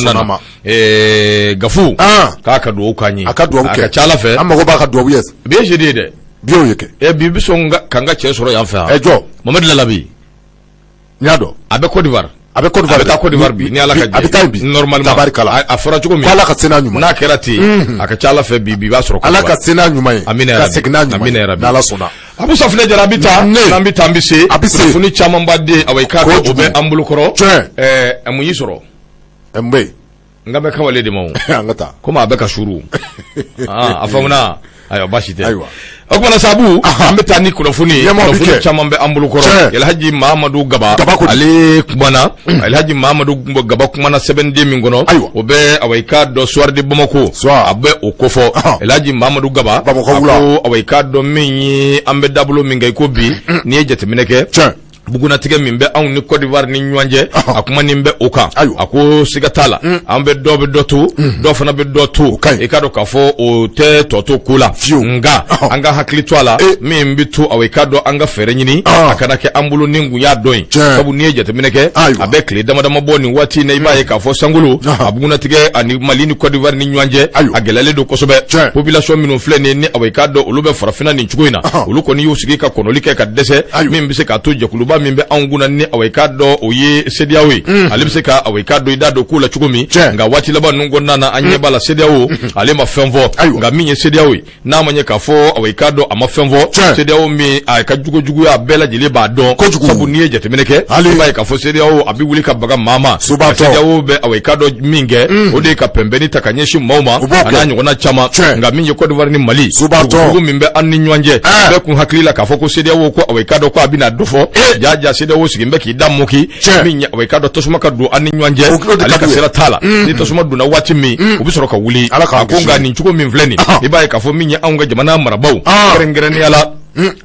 kɔnɔna na. Gafu k'a ka dugawu k'an ye. A ka dugawu kɛ. A ka ca Ala fɛ. An mago b'a ka dugawu ye. Bi ye jeudi ye dɛ. Bi y'o ye kɛ. Bi bɛ sɔn ka n ka cɛ sɔrɔ yan fɛ yan. Ɛ jɔ. Mamadu Lalabi. N y'a dɔn. A bɛ Côte d'Ivoire. A bɛ Côte d'Ivoire. A bɛ taa Côte d'Ivoire bi ni Ala ka jɛ. A bɛ taa bi. Normalement. Tabarikala. A fɔra cogo min. Ko Ala ka se n'a ɲuman ye. N'a kɛra ten. A ka ca Ala fɛ bi bi i b'a sɔrɔ Côte Ala d'Ivoire. ka se n'a ɲuman ye. Amina Ka yarabi. segin n'a ɲuman ye. Amina yarabi. N'Ala sɔnna. Abu Safunɛ Jara an bɛ taa. N'an bɛ taa an bɛ se. A bɛ se. Kunnafoni caman ba den awa i k'a dɔn o bɛ an bolo kɔrɔ. Tiɲɛ. Ɛɛ mun y'i sɔrɔ? Mun bɛ yen? N ka bɛ kawale de ma o. An ka taa. Komi a bɛ ka suru. A faamuna ayiwa baasi tɛ. Ayiwa. O kumana Sabu an bɛ taa ni kunnafoni ye. Kunnafoni caman bɛ an bolo kɔrɔ. Elhaji Mahamadu Gaba ale kumana. Elhaji Mahamadu Gaba kumana sɛbɛnden min kɔnɔ. Ayiwa. O bɛ awa i k'a dɔn Soir de Bamako. A bɛ o kofɔ. Elhaji Mahamadu Gaba. Bamakɔ wula. A ko awa i k'a dɔn min ye an bɛ dabolo min kɛ i ko bi n'i ye jateminɛ kɛ. Tiɲɛ. Bugunatigɛ min bɛ anw ni Côte d'Ivoire ni ɲɔgɔn cɛ a kuma nin bɛ o kan. Ayiwa. A ko siga t'a la an bɛ dɔ bɛ dɔ to dɔ fana bɛ dɔ to i k'a dɔn k'a fɔ o tɛ tɔ to ko la nka an ka hakili to a la min bɛ to awa i k'a dɔn an ka fɛɛrɛ ɲini a kana kɛ an bolo ni kun y'a dɔn ye sabu n'i ye jateminɛ kɛ a bɛ tile dama dama bɔ nin waati in na i b'a ye k'a fɔ sankolo a bugunatigɛ ani Mali ni Côte d'Ivoire ni ɲɔgɔn cɛ a gɛlɛyalen don kosɛbɛ. Population minnu filɛ nin ye ni awa i k'a dɔn olu bɛ farafinna nin cogo in na olu kɔni y'u sigi ka kɔnɔli kɛ ka dɛsɛ min bɛ se k'a to jɛkuluba min bɛ anw kunna ni awa i k'a dɔn o ye CEDEAO ye ale bɛ se ka awa i k'a dɔn i da don ko la cogo min nka waati laban ninnu kɔnɔna na an ɲɛ b'a la CEDEAO ale ma fɛn fɔ nka min ye CEDEAO ye n'a ma ɲɛ k'a fɔ awa i k'a dɔn a ma fɛn fɔ CEDEAO min a ka jugujuguya bɛɛ lajɛlen b'a dɔn sabu n'i ye jateminɛ kɛ i b'a ye k'a fɔ CEDEAO a bɛ wuli ka baga maa ma CEDEAO bɛ awa i k'a dɔn min kɛ o de ye ka pɛnpɛnni ta ka ɲɛsin maaw ma a n'a ɲɔgɔnna caman nka min ye Côte d'Ivoire ni Mali dugu min bɛ an ni ɲɔgɔn cɛ bɛɛ kun hakili la k'a fɔ ko CEDEAO ko awa i k'a dɔn ko a bɛna dɔ fɔ ja ja CEDEAO sigilen bɛ k'i da moki min ye awa i k'a dɔn tasuma ka don an ni ɲɔgɔn cɛ ale ka sira t'a la ni tasuma donna waati min u bɛ sɔrɔ ka wuli a ko nka nin cogo min filɛ nin i b'a ye k'a fɔ min ye anw ka jamana marabaaw kɛrɛnkɛrɛnnenya la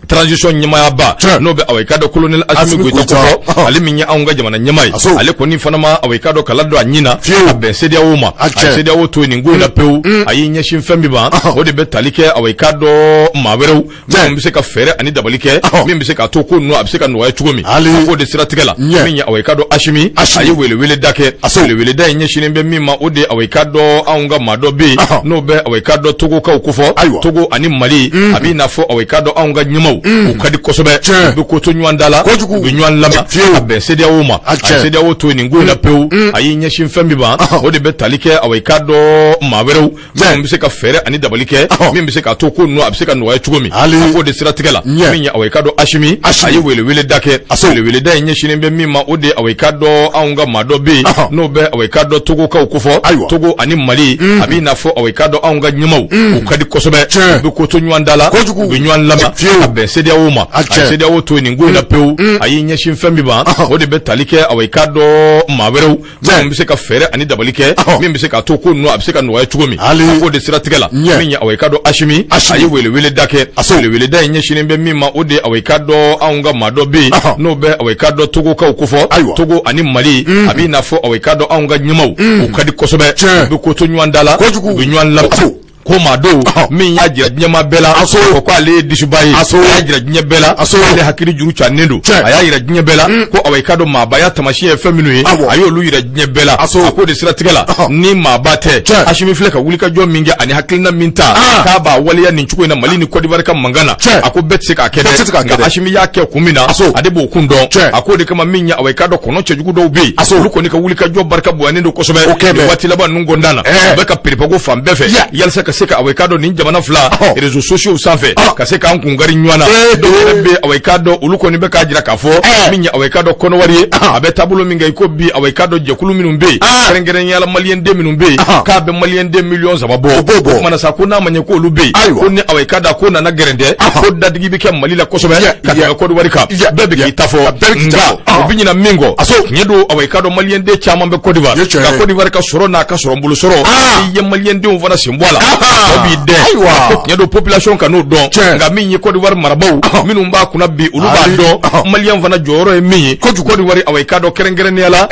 transition ɲɛmaayaba n'o bɛ awa i k'a dɔn colonel Assimi Goïta kofɔ ale min ye anw ka jamana ɲɛmaa ye ale kɔni fana ma awa i k'a dɔn kala don a ɲin na ka bɛn CEDEAO ma a ye CEDEAO to yen nin ko in na pewu a y'i ɲɛsin fɛn min ma o de bɛ tali kɛ awa i k'a dɔn maa wɛrɛw minnu bɛ se ka fɛɛrɛ ani dabali kɛ min bɛ se k'a to ko ninnu a bɛ se ka nɔgɔya cogo min a k'o de siratigɛ la min ye awa i k'a dɔn Assimi a ye weleweleda kɛ weleweleda in ɲɛsinnen bɛ min ma o de ye awa i k'a dɔn anw ka maa dɔ bɛ yen n'o bɛ awa i k'a dɔn Togokaw kofɔ Togo ani Mali a b'i n'a fɔ awa i k'a dɔn anw ka ɲɛmaaw u ka di kosɛbɛ u bɛ ko to ɲɔgɔn da la u bɛ ɲɔgɔn lamɛn ka bɛn CEDEAO ma a ye CEDEAO to yen nin ko in na pewu a y'i ɲɛsin fɛn min ma o de bɛ tali kɛ awa i k'a dɔn maa wɛrɛw minnu bɛ se ka fɛɛrɛ ani dabali kɛ min bɛ se k'a to ko ninnu a bɛ se ka nɔgɔya cogo min a k'o de siratigɛ la min ye awa i k'a dɔn Assimi a ye weleweleda kɛ weleweleda in ɲɛsinnen bɛ min ma o de ye awa i k'a dɔn anw ka maa dɔ bɛ yen n'o bɛ awa i k'a dɔn Togokaw kofɔ Togo ani Mali a b'i n'a fɔ awa i k'a dɔn anw ka ɲɛmaaw u ka di kosɛbɛ u bɛ ko to ɲɔgɔn da la u bɛ ɲɔgɔn lamɛn ka bɛn CEDEAO ma a ye CEDEAO to yen nin ko in na pewu a y'i ɲɛsin fɛn min ma o de bɛ tali kɛ awa i k'a dɔn maa wɛrɛw minnu bɛ se ka fɛɛrɛ ani dabali kɛ min bɛ se k'a to ko ninnu a bɛ se ka nɔgɔya cogo min a k'o de siratigɛ la min ye awa i k'a dɔn Assimi a ye weleweleda kɛ weleweleda in ɲɛsinnen bɛ min ma o de ye awa i k'a dɔn anw ka maa dɔ bɛ yen n'o bɛ awa i k'a dɔn Togokaw kofɔ Togo ani Mali a b'i n'a fɔ awa i k'a dɔn anw ka ɲɛmaaw u ka di kosɛbɛ u bɛ ko to ɲɔgɔn da la u bɛ ɲɔgɔn lamɛn ko maa don min y'a jira diɲɛmaa bɛɛ la ko k'ale ye disuba ye a y'a jira diɲɛ bɛɛ la ale hakili juru cannen don a y'a jira diɲɛ bɛɛ la ko awa i k'a dɔn maabaya taamasiyɛn ye fɛn minnu ye a y'olu jira diɲɛ bɛɛ la a k'o de siratigɛ la ni maaba tɛ Assimi filɛ ka wulikajɔ min kɛ ani hakilina min ta k'a b'a waleya nin cogo in na Mali ni Côte d'Ivoire ka mankan na a ko bɛɛ tɛ se k'a kɛ dɛ nka Assimi y'a kɛ kun min na ale b'o kun dɔn a k'o de kama min ye awa i k'a dɔn kɔnɔ cɛjugu dɔw bɛ yen olu kɔni ka wulikajɔ barika bonyanen don kosɛbɛ nin waati laban ninnu kɔnɔna na u bɛ ka perepako fan bɛɛ fɛ yalisa ka se ka awa i k'a dɔn nin jamana fila réseaux sociaux sanfɛ ka se k'an kun kari ɲɔgɔn na dɔw yɛrɛ bɛ awa i k'a dɔn olu kɔni bɛ k'a jira k'a fɔ min ye awa i k'a dɔn Kɔnɔwari ye a bɛ taabolo min kɛ i ko bi awa i k'a dɔn jɛkulu minnu bɛ yen kɛrɛnkɛrɛnnenya la maliyɛnden minnu bɛ yen k'a bɛ maliyɛnden 3 miliyɔn bɔ o kumana sa ko n'a ma ɲɛ k'olu bɛ yen ko ni awa i k'a dɔn ko nana gɛrɛntɛ ko dadigi bɛ kɛ Mali la kosɛbɛ ka tɛmɛ Côte d'Ivoire kan bɛɛ bɛ k'i ta fɔ nka u bɛ ɲinɛ min kɔ tiɲɛ don awa i k'a dɔn maliyɛnden caman bɛ Côte d'Ivoire nka Côte d'Ivoire ka sɔrɔ n'a ka sɔrɔ bolo sɔrɔ i ye maliyɛndenw fana sen bɔ a la tɔ b'i dɛn. Ayiwa. Ko tiɲɛ don, population ka n'o dɔn. Nka min ye Côte d'Ivoire marabaaw minnu b'a kunna bi, olu b'a dɔn maliyɛn fana jɔyɔrɔ ye min ye Côte d'Ivoire, awa i k'a dɔn kɛrɛnkɛrɛnnenya la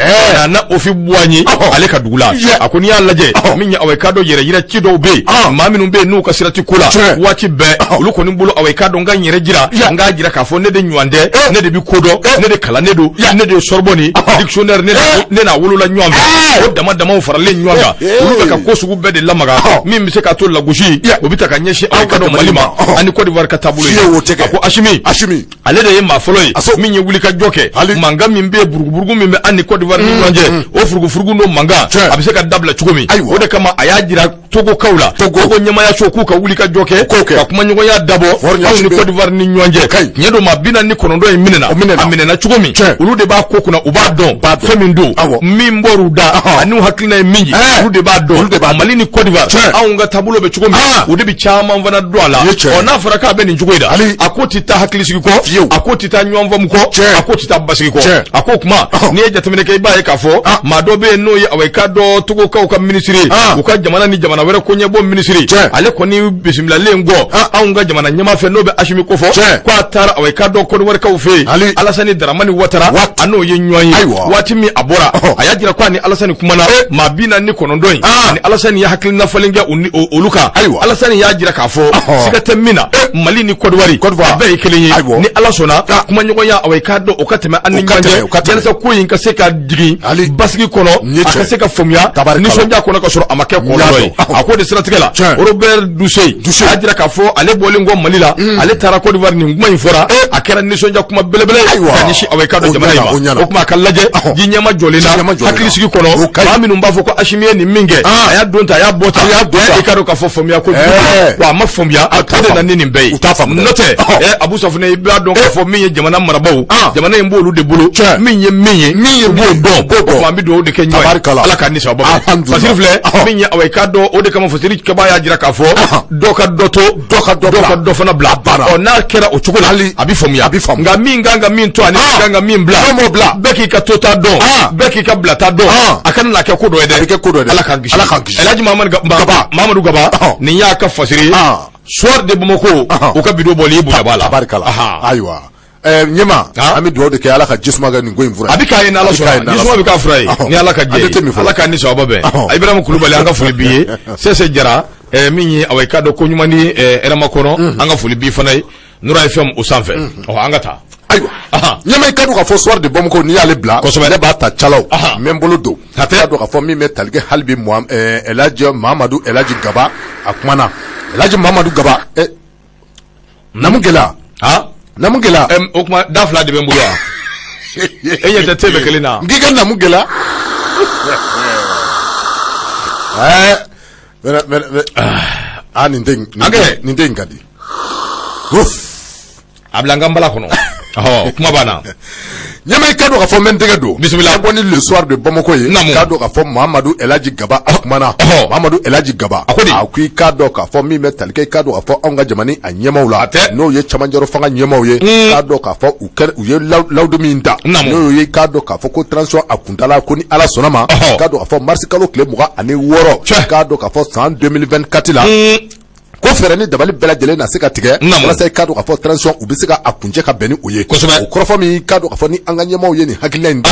Nana Houphouët-Boigny ale ka dugu la. A ko n'i y'a lajɛ, min ye awa i k'a dɔn yɛrɛ yira ci dɔw bɛ yen, maa minnu bɛ yen n'u ka sira tɛ ko la, waati bɛɛ olu kɔni bolo, awa i k'a dɔn n ka n yɛrɛ jira, n k'a jira k'a fɔ ne de ɲɔgɔn tɛ, ne de bɛ ko dɔn, ne de kalannen don, ne de ye Sorbonne dictionnaire, ne ne n'a wolola ɲɔgɔn fɛ. O dama damaw faralen ɲɔgɔn kan, olu bɛ ka ko sugu bɛɛ de lamaga min bɛ se k'a to lagosi o bɛ ta ka ɲɛsin awa i k'a dɔn Mali ma ani Côte d'Ivoire ka taabolo ye. A ko Asimi, Asimi ale de ye maa fɔlɔ ye min ye wulikajɔ kɛ. Mankan min bɛ yen, buruguburugu min bɛ an ni Côte d'Ivoire ni ɲɔgɔn cɛ, o furugufurugu n'o mankan a bɛ se ka dabila cogo min, o de kama a y'a jira Togokaw la, Togo ɲɛmaayaso, k'u ka wulikajɔ kɛ ka kumaɲɔgɔnya dabɔ anw ni Côte d'Ivoire ni ɲɔgɔn cɛ. Tiɲɛ don, maa 49 in minɛna, a minɛna cogo min, olu de b'a ko kunna, u b'a dɔn fɛn min don, min bɔr'u da ani u hakilina ye min ye, olu de b'a dɔn. Mali ni Côte d'Ivoire, anw ka taabolo bɛ cogo min, o de bɛ caman fana dɔn a la. Ɔ, n'a fɔra k'a bɛ nin cogo in na, a ko tɛ taa hakilisigi kɔ, a ko tɛ taa ɲɔgɔn faamu kɔ, a ko tɛ taa basigi kɔ. A ko kuma, n'i ye jateminɛ kɛ, i b'a ye k'a fɔ maa dɔ bɛ yen n'o ye awa i k'a dɔn Togokaw ka minisiri, u ka jamana ni jamana wɛrɛ koɲɛbɔ minisiri, ale kɔni bisimilalen kɔ anw ka jamana ɲɛmaa fɛ, n'o bɛ Asimi kofɔ, ko a taara awa i k'a dɔn Côte d'Ivoirekaw fɛ yen, Alasani Daramani Watara, a n'o ye ɲɔgɔn ye. Waati min a bɔra, a y'a jira ko a ni Alasani kumana maa 49 in, ani Alasani ye hakilina falen kɛ olu kan. Alasani y'a jira k'a fɔ siga tɛ min na, Mali ni Côte d'Ivoire a bɛɛ ye kelen ye. Ni Ala sɔnna, kumaɲɔgɔnya awa i k'a dɔn o ka tɛmɛ an ni ɲɔgɔn cɛ, yalisa ko in ka se ka jigin basigi kɔnɔ, a ka se ka faamuya nisɔndiya kɔnɔ, ka sɔrɔ a ma kɛ kɔlɔlɔ ye. A ko de siratigɛ la, Robert Dussey a y'a jira k'a fɔ ale bɔlen kɔ Mali la, ale taara Côte d'Ivoire, nin kuma in fɔra, a kɛra nisɔndiya kuma belebele ye ka ɲɛsin awa i k'a dɔn jamana in ma. O kuma a ka lajɛ ji ɲɛma jɔlen na hakilisigi kɔnɔ, maa minnu b'a fɔ ko Asimi ye nin min kɛ, a y'a don ta, a y'a bɔ ta, i k'a dɔn k'a fɔ faamuya ko wa a ma faamuya, o de na ni nin bɛɛ ye. N'o tɛ, Abu Safunɛ, i b'a dɔn k'a fɔ min ye jamana marabaaw, jamana in b'olu de bolo, min ye min ye, min ye b'o dɔn. O tuma an bɛ dugawu de kɛ ɲɔgɔn ye, Ala k'an ni sababa bɛn. Fasiri filɛ min ye, awa i k'a dɔn o de kama fasiri kɛbaa y'a jira k'a fɔ dɔ ka dɔ to, dɔ ka dɔ ka dɔ fana bila. Ɔ, n'a kɛra o cogo la, a bɛ faamuya. Nka min kan ka min to ani min kan ka min bila, bɛɛ k'i ka tota dɔn, bɛɛ k'i ka bilata dɔn, a kana na kɛ ko dɔ ye dɛ. A bɛ kɛ ko dɔ ye dɛ. Ala k'an kisi. Ala k'an kisi. Elhaji Mamadu Gaba, nin y'a ka fasiri ye. Soir de Bamako, u ka bidon bɔli i bonya b'a la. Tabarikala. Ayiwa. Ɲɛma, an bɛ dugawu de kɛ Ala ka jisuma kɛ nin ko in fura ye. A bɛ k'a ye n'Ala sɔnna, jisuma bɛ k'a fura ye ni Ala ka jɛ ye. Ala k'an ni sababa bɛn. Ibrahima Kulubali, an ka foli b'i ye. Sɛsɛ Jara, min ye awa i k'a dɔn ko ɲuman ni hɛrɛma kɔnɔ, an ka foli b'i fana ye Nura FM o sanfɛ. Ɔ, an ka taa. Ayiwa, ɲɛma, i ka dɔn k'a fɔ Soir de Bamako, n'i y'ale bila, kosɛbɛ, ne b'a ta calaw n bɛ n bolo don ka dɔn k'a fɔ min bɛ tali kɛ hali bi Elhaji Mamadu Elhaji Gaba, a kumana Elhaji Mamadu Gaba. Namu gɛlɛya, namu gɛlɛya. O tuma da fila de bɛ n bolo wa? E ɲɛ tɛ te bɛ kelen na. N k'i ka namu gɛlɛya. Aa, nin den nin den ka di. A bila n ka nbala kɔnɔ. Ɔhɔ, kuma banna. Ɲɛma, i ka dɔn k'a fɔ n bɛ n tɛgɛ don. Bisimila. An bɔ ni Le Soir de Bamako ye. Naamu. K'a dɔn k'a fɔ Mamadu Elhaji Gaba, a kumana. Mamadu Elhaji Gaba. A ko di? A ko i k'a dɔn k'a fɔ min bɛ tali kɛ, i k'a dɔn k'a fɔ anw ka jamana a ɲɛmaaw la. A tɛ. N'o ye cɛmancɛrɔ fanga ɲɛmaaw ye. K'a dɔn k'a fɔ u kɛra u ye lawudu min ta. Naamu. N'o ye i k'a dɔn k'a fɔ ko transition a kuntala ko ni Ala sɔnna ma. K'a dɔn k'a fɔ mars kalo tile 26. Tiɲɛ. K'a dɔn k'a fɔ san 2024 la. Ko fɛɛrɛ ni dabali bɛɛ lajɛlen na se ka tigɛ walasa i k'a dɔn k'a fɔ transition u bɛ se ka a kuncɛ ka bɛn ni o ye. Kosɛbɛ. O kɔrɔfɔ min, i k'a dɔn k'a fɔ ni an ka ɲɛmaaw ye nin hakilina in ta,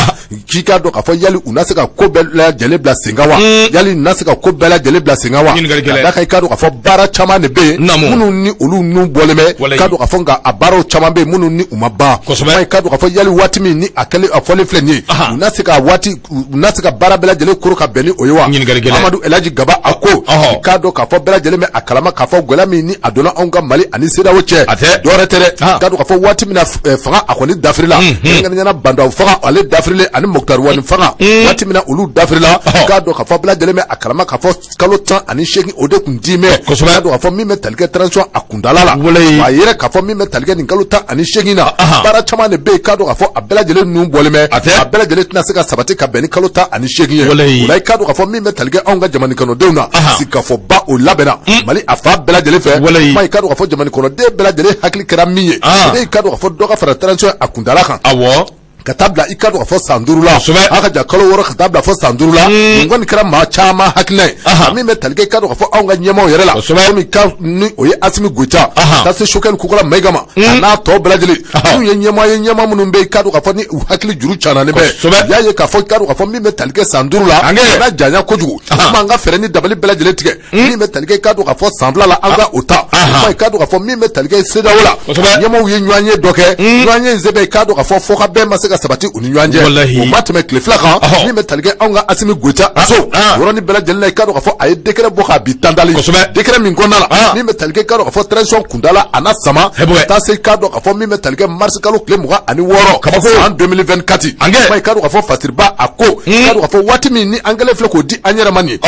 k'i k'a dɔn k'a fɔ yali u na se ka ko bɛɛ lajɛlen bila sen kan wa? Yali u na se ka ko bɛɛ lajɛlen bila sen kan wa? Ɲininkali gɛlɛn. Ka d'a kan i k'a dɔn k'a fɔ baara caman de bɛ yen minnu ni olu nun bɔlen bɛ, k'a dɔn k'a fɔ nka a baaraw caman bɛ yen minnu ni u ma ban. Kosɛbɛ. I k'a dɔn k'a fɔ yali waati min ni a kɛlen a fɔlen filɛ nin ye, u na se ka waati u na se ka baara bɛɛ lajɛlen koro ka bɛn ni o ye wa? Ɲininkali gɛlɛn. Amadu Elhaji Gaba a ko i k'a dɔn k'a fɔ bɛɛ lajɛlen bɛ a kalama k'a fɔ gɛlɛya min ni a donna anw ka Mali ani CEDEAO cɛ, A tɛ. dɔwɛrɛ tɛ dɛ, k'a dɔn k'a fɔ waati min na fanga a kɔni dafirila, kɛrɛnkɛrɛnnenya la Bah N'Daw fanga ale dafirilen ani Moctar Ouane fanga, waati min na olu dafirila, k'a dɔn k'a fɔ bɛɛ lajɛlen bɛ a kalama k'a fɔ kalo 18 o de tun di mɛ. K'a dɔn k'a fɔ min bɛ tali kɛ transition a kuntala la, a yɛrɛ k'a fɔ min bɛ tali kɛ nin kalo 18 na, baara caman de bɛ yen, k'a dɔn k'a fɔ a bɛɛ lajɛlen ninnu bɔlen bɛ, A tɛ. a bɛɛ lajɛlen tɛna se ka sabati ka bɛn ni kalo 18 ye. O la i k'a dɔn k'a fɔ min bɛ tali kɛ anw ka jamana kɔnɔdenw na, sigikafɔba o labɛnna Mali a fan bɛɛ lajɛlen fɛ. Kuma i k'a dɔn k'a fɔ jamana kɔnɔden bɛɛ lajɛlen hakili kɛra min ye, o de i k'a dɔn k'a fɔ dɔ ka fara transition a kuntala kan. Awɔ. Ka taa bila i ka dɔn k'a fɔ san 5 la, a ka ja kalo 6 ka taa bila fɔ san 5 la. Nin kɔni kɛra maa caman hakilina ye min bɛ tali kɛ i ka dɔn k'a fɔ anw ka ɲɛmaaw yɛrɛ la, komi ka ni o ye Asimi Goyita, ka se Sogɛli Kokala Mayiga ma, a n'a tɔ bɛɛ lajɛlen minnu ye ɲɛmaa ye, ɲɛmaa minnu bɛ i ka dɔn k'a fɔ ni u hakili juru cananen bɛ, u y'a ye k'a fɔ i ka dɔn k'a fɔ min bɛ tali kɛ san 5 la, a na janya kojugu. Kuma an ka fɛɛrɛ ni dabali bɛɛ lajɛlen tigɛ min bɛ tali kɛ i ka dɔn k'a fɔ san 2 la, an ka o ta. Kuma i ka dɔn k'a fɔ min bɛ tali kɛ CEDEAO la, ɲɛmaaw ye ɲɔgɔn ye dɔ kɛ, ɲɔgɔn ye in sɛbɛn i ka dɔn k'a fɔ fɔ ka bɛn ma se ka sabati u ni ɲɔgɔn cɛ, o ma tɛmɛ tile 2 kan. Min bɛ tali kɛ anw ka Asimi Goyita so yɔrɔnin bɛɛ lajɛlen na, i ka dɔn k'a fɔ a ye décret bɔ k'a bi tantali, décret min kɔnɔna la min bɛ tali kɛ i ka dɔn k'a fɔ transition kuntaala a na sama ka taa se i ka dɔn k'a fɔ min bɛ tali kɛ mars kalo tile 26 san 2024. Kuma i ka dɔn k'a fɔ Fasiriba a ko i ka dɔn k'a fɔ waati min ni an kɛlen filɛ k'o di an yɛrɛ ma nin ye,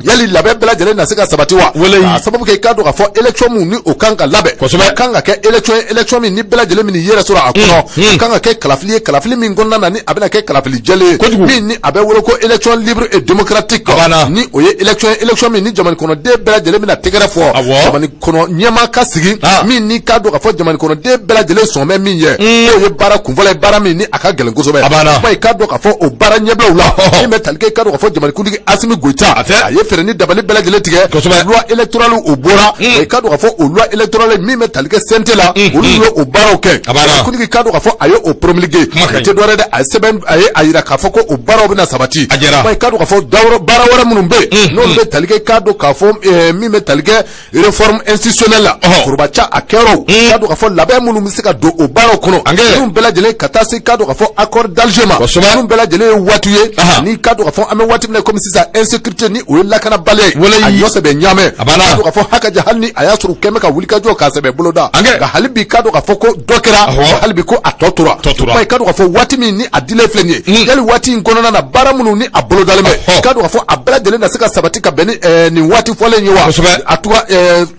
yali labɛn bɛɛ lajɛlen na se ka sabati wa? A sababu kɛ i ka dɔn k'a fɔ élection min ni o kan ka labɛn, o kan ka kɛ élection ye, élection min ni bɛɛ lajɛlen min yɛrɛ sɔrɔ a kɔnɔ, o kan ka kɛ kalafili ye, kalafili min kɔnɔna na ni a bɛna kɛ kalafili jɛlen ye, min ni a bɛ wele ko élection libre et démocratique, ni o ye élection ye, élection min ni jamana kɔnɔden bɛɛ lajɛlen bɛna tɛgɛrɛ fɔ, jamana kɔnɔ ɲɛmaa ka sigi min ni k'a dɔn k'a fɔ jamana kɔnɔden bɛɛ lajɛlen sɔn bɛ min ye, n'o ye baara kunfɔlɔ ye, baara min ni a ka gɛlɛn kosɛbɛ. Kuma i k'a dɔn k'a fɔ o baara ɲɛbilaw la, min bɛ tali kɛ i k'a dɔn k'a fɔ jamanakuntigi Asimi Goyita, a ye fɛɛrɛ ni dabali bɛɛ lajɛlen tigɛ. Loi électorale o bɔra, i k'a dɔn k'a fɔ o loi électorale min bɛ tali kɛ CNT la, olu ye o baaraw kɛ. Jamanakuntigi k'a dɔn k'a fɔ a ye o promulguer, o tɛ dɔwɛrɛ dɛ, a ye sɛbɛn, a ye a yira k'a fɔ ko o baaraw bɛna sabati. Kuma i k'a dɔn k'a fɔ baara wɛrɛ minnu bɛ yen, n'olu bɛ tali kɛ i k'a dɔn k'a fɔ min bɛ tali kɛ réforme institutionnelle la, forobaca a kɛyɔrɔw, k'a dɔn k'a fɔ labɛn minnu bɛ se ka don o baaraw kɔnɔ, ninnu bɛɛ lajɛlen ka taa se k'a dɔn k'a fɔ accord d'Alger ma, ninnu bɛɛ lajɛlen ye waati ye ni k'a dɔn k'a fɔ an bɛ waati min na komi sisan, insécurité ni o ye lakanabaliya ye, a ɲɔ sɛbɛ ɲaamɛ, k'a dɔn k'a fɔ hakaja hali ni a y'a sɔrɔ u kɛn bɛ ka wulikajɔ k'a sɛbɛ boloda, nka hali bi k'a dɔn k'a fɔ ko dɔ kɛra, hali bi ko a tɔ tora. Kuma k'a dɔn k'a fɔ waati min ni a dilen filɛ nin ye, yali waati in kɔnɔna na baara minnu ni a bolodalen bɛ, k'a dɔn k'a fɔ a bɛɛ lajɛlen na se ka sabati ka bɛn ni nin waati fɔlen ye wa? A tora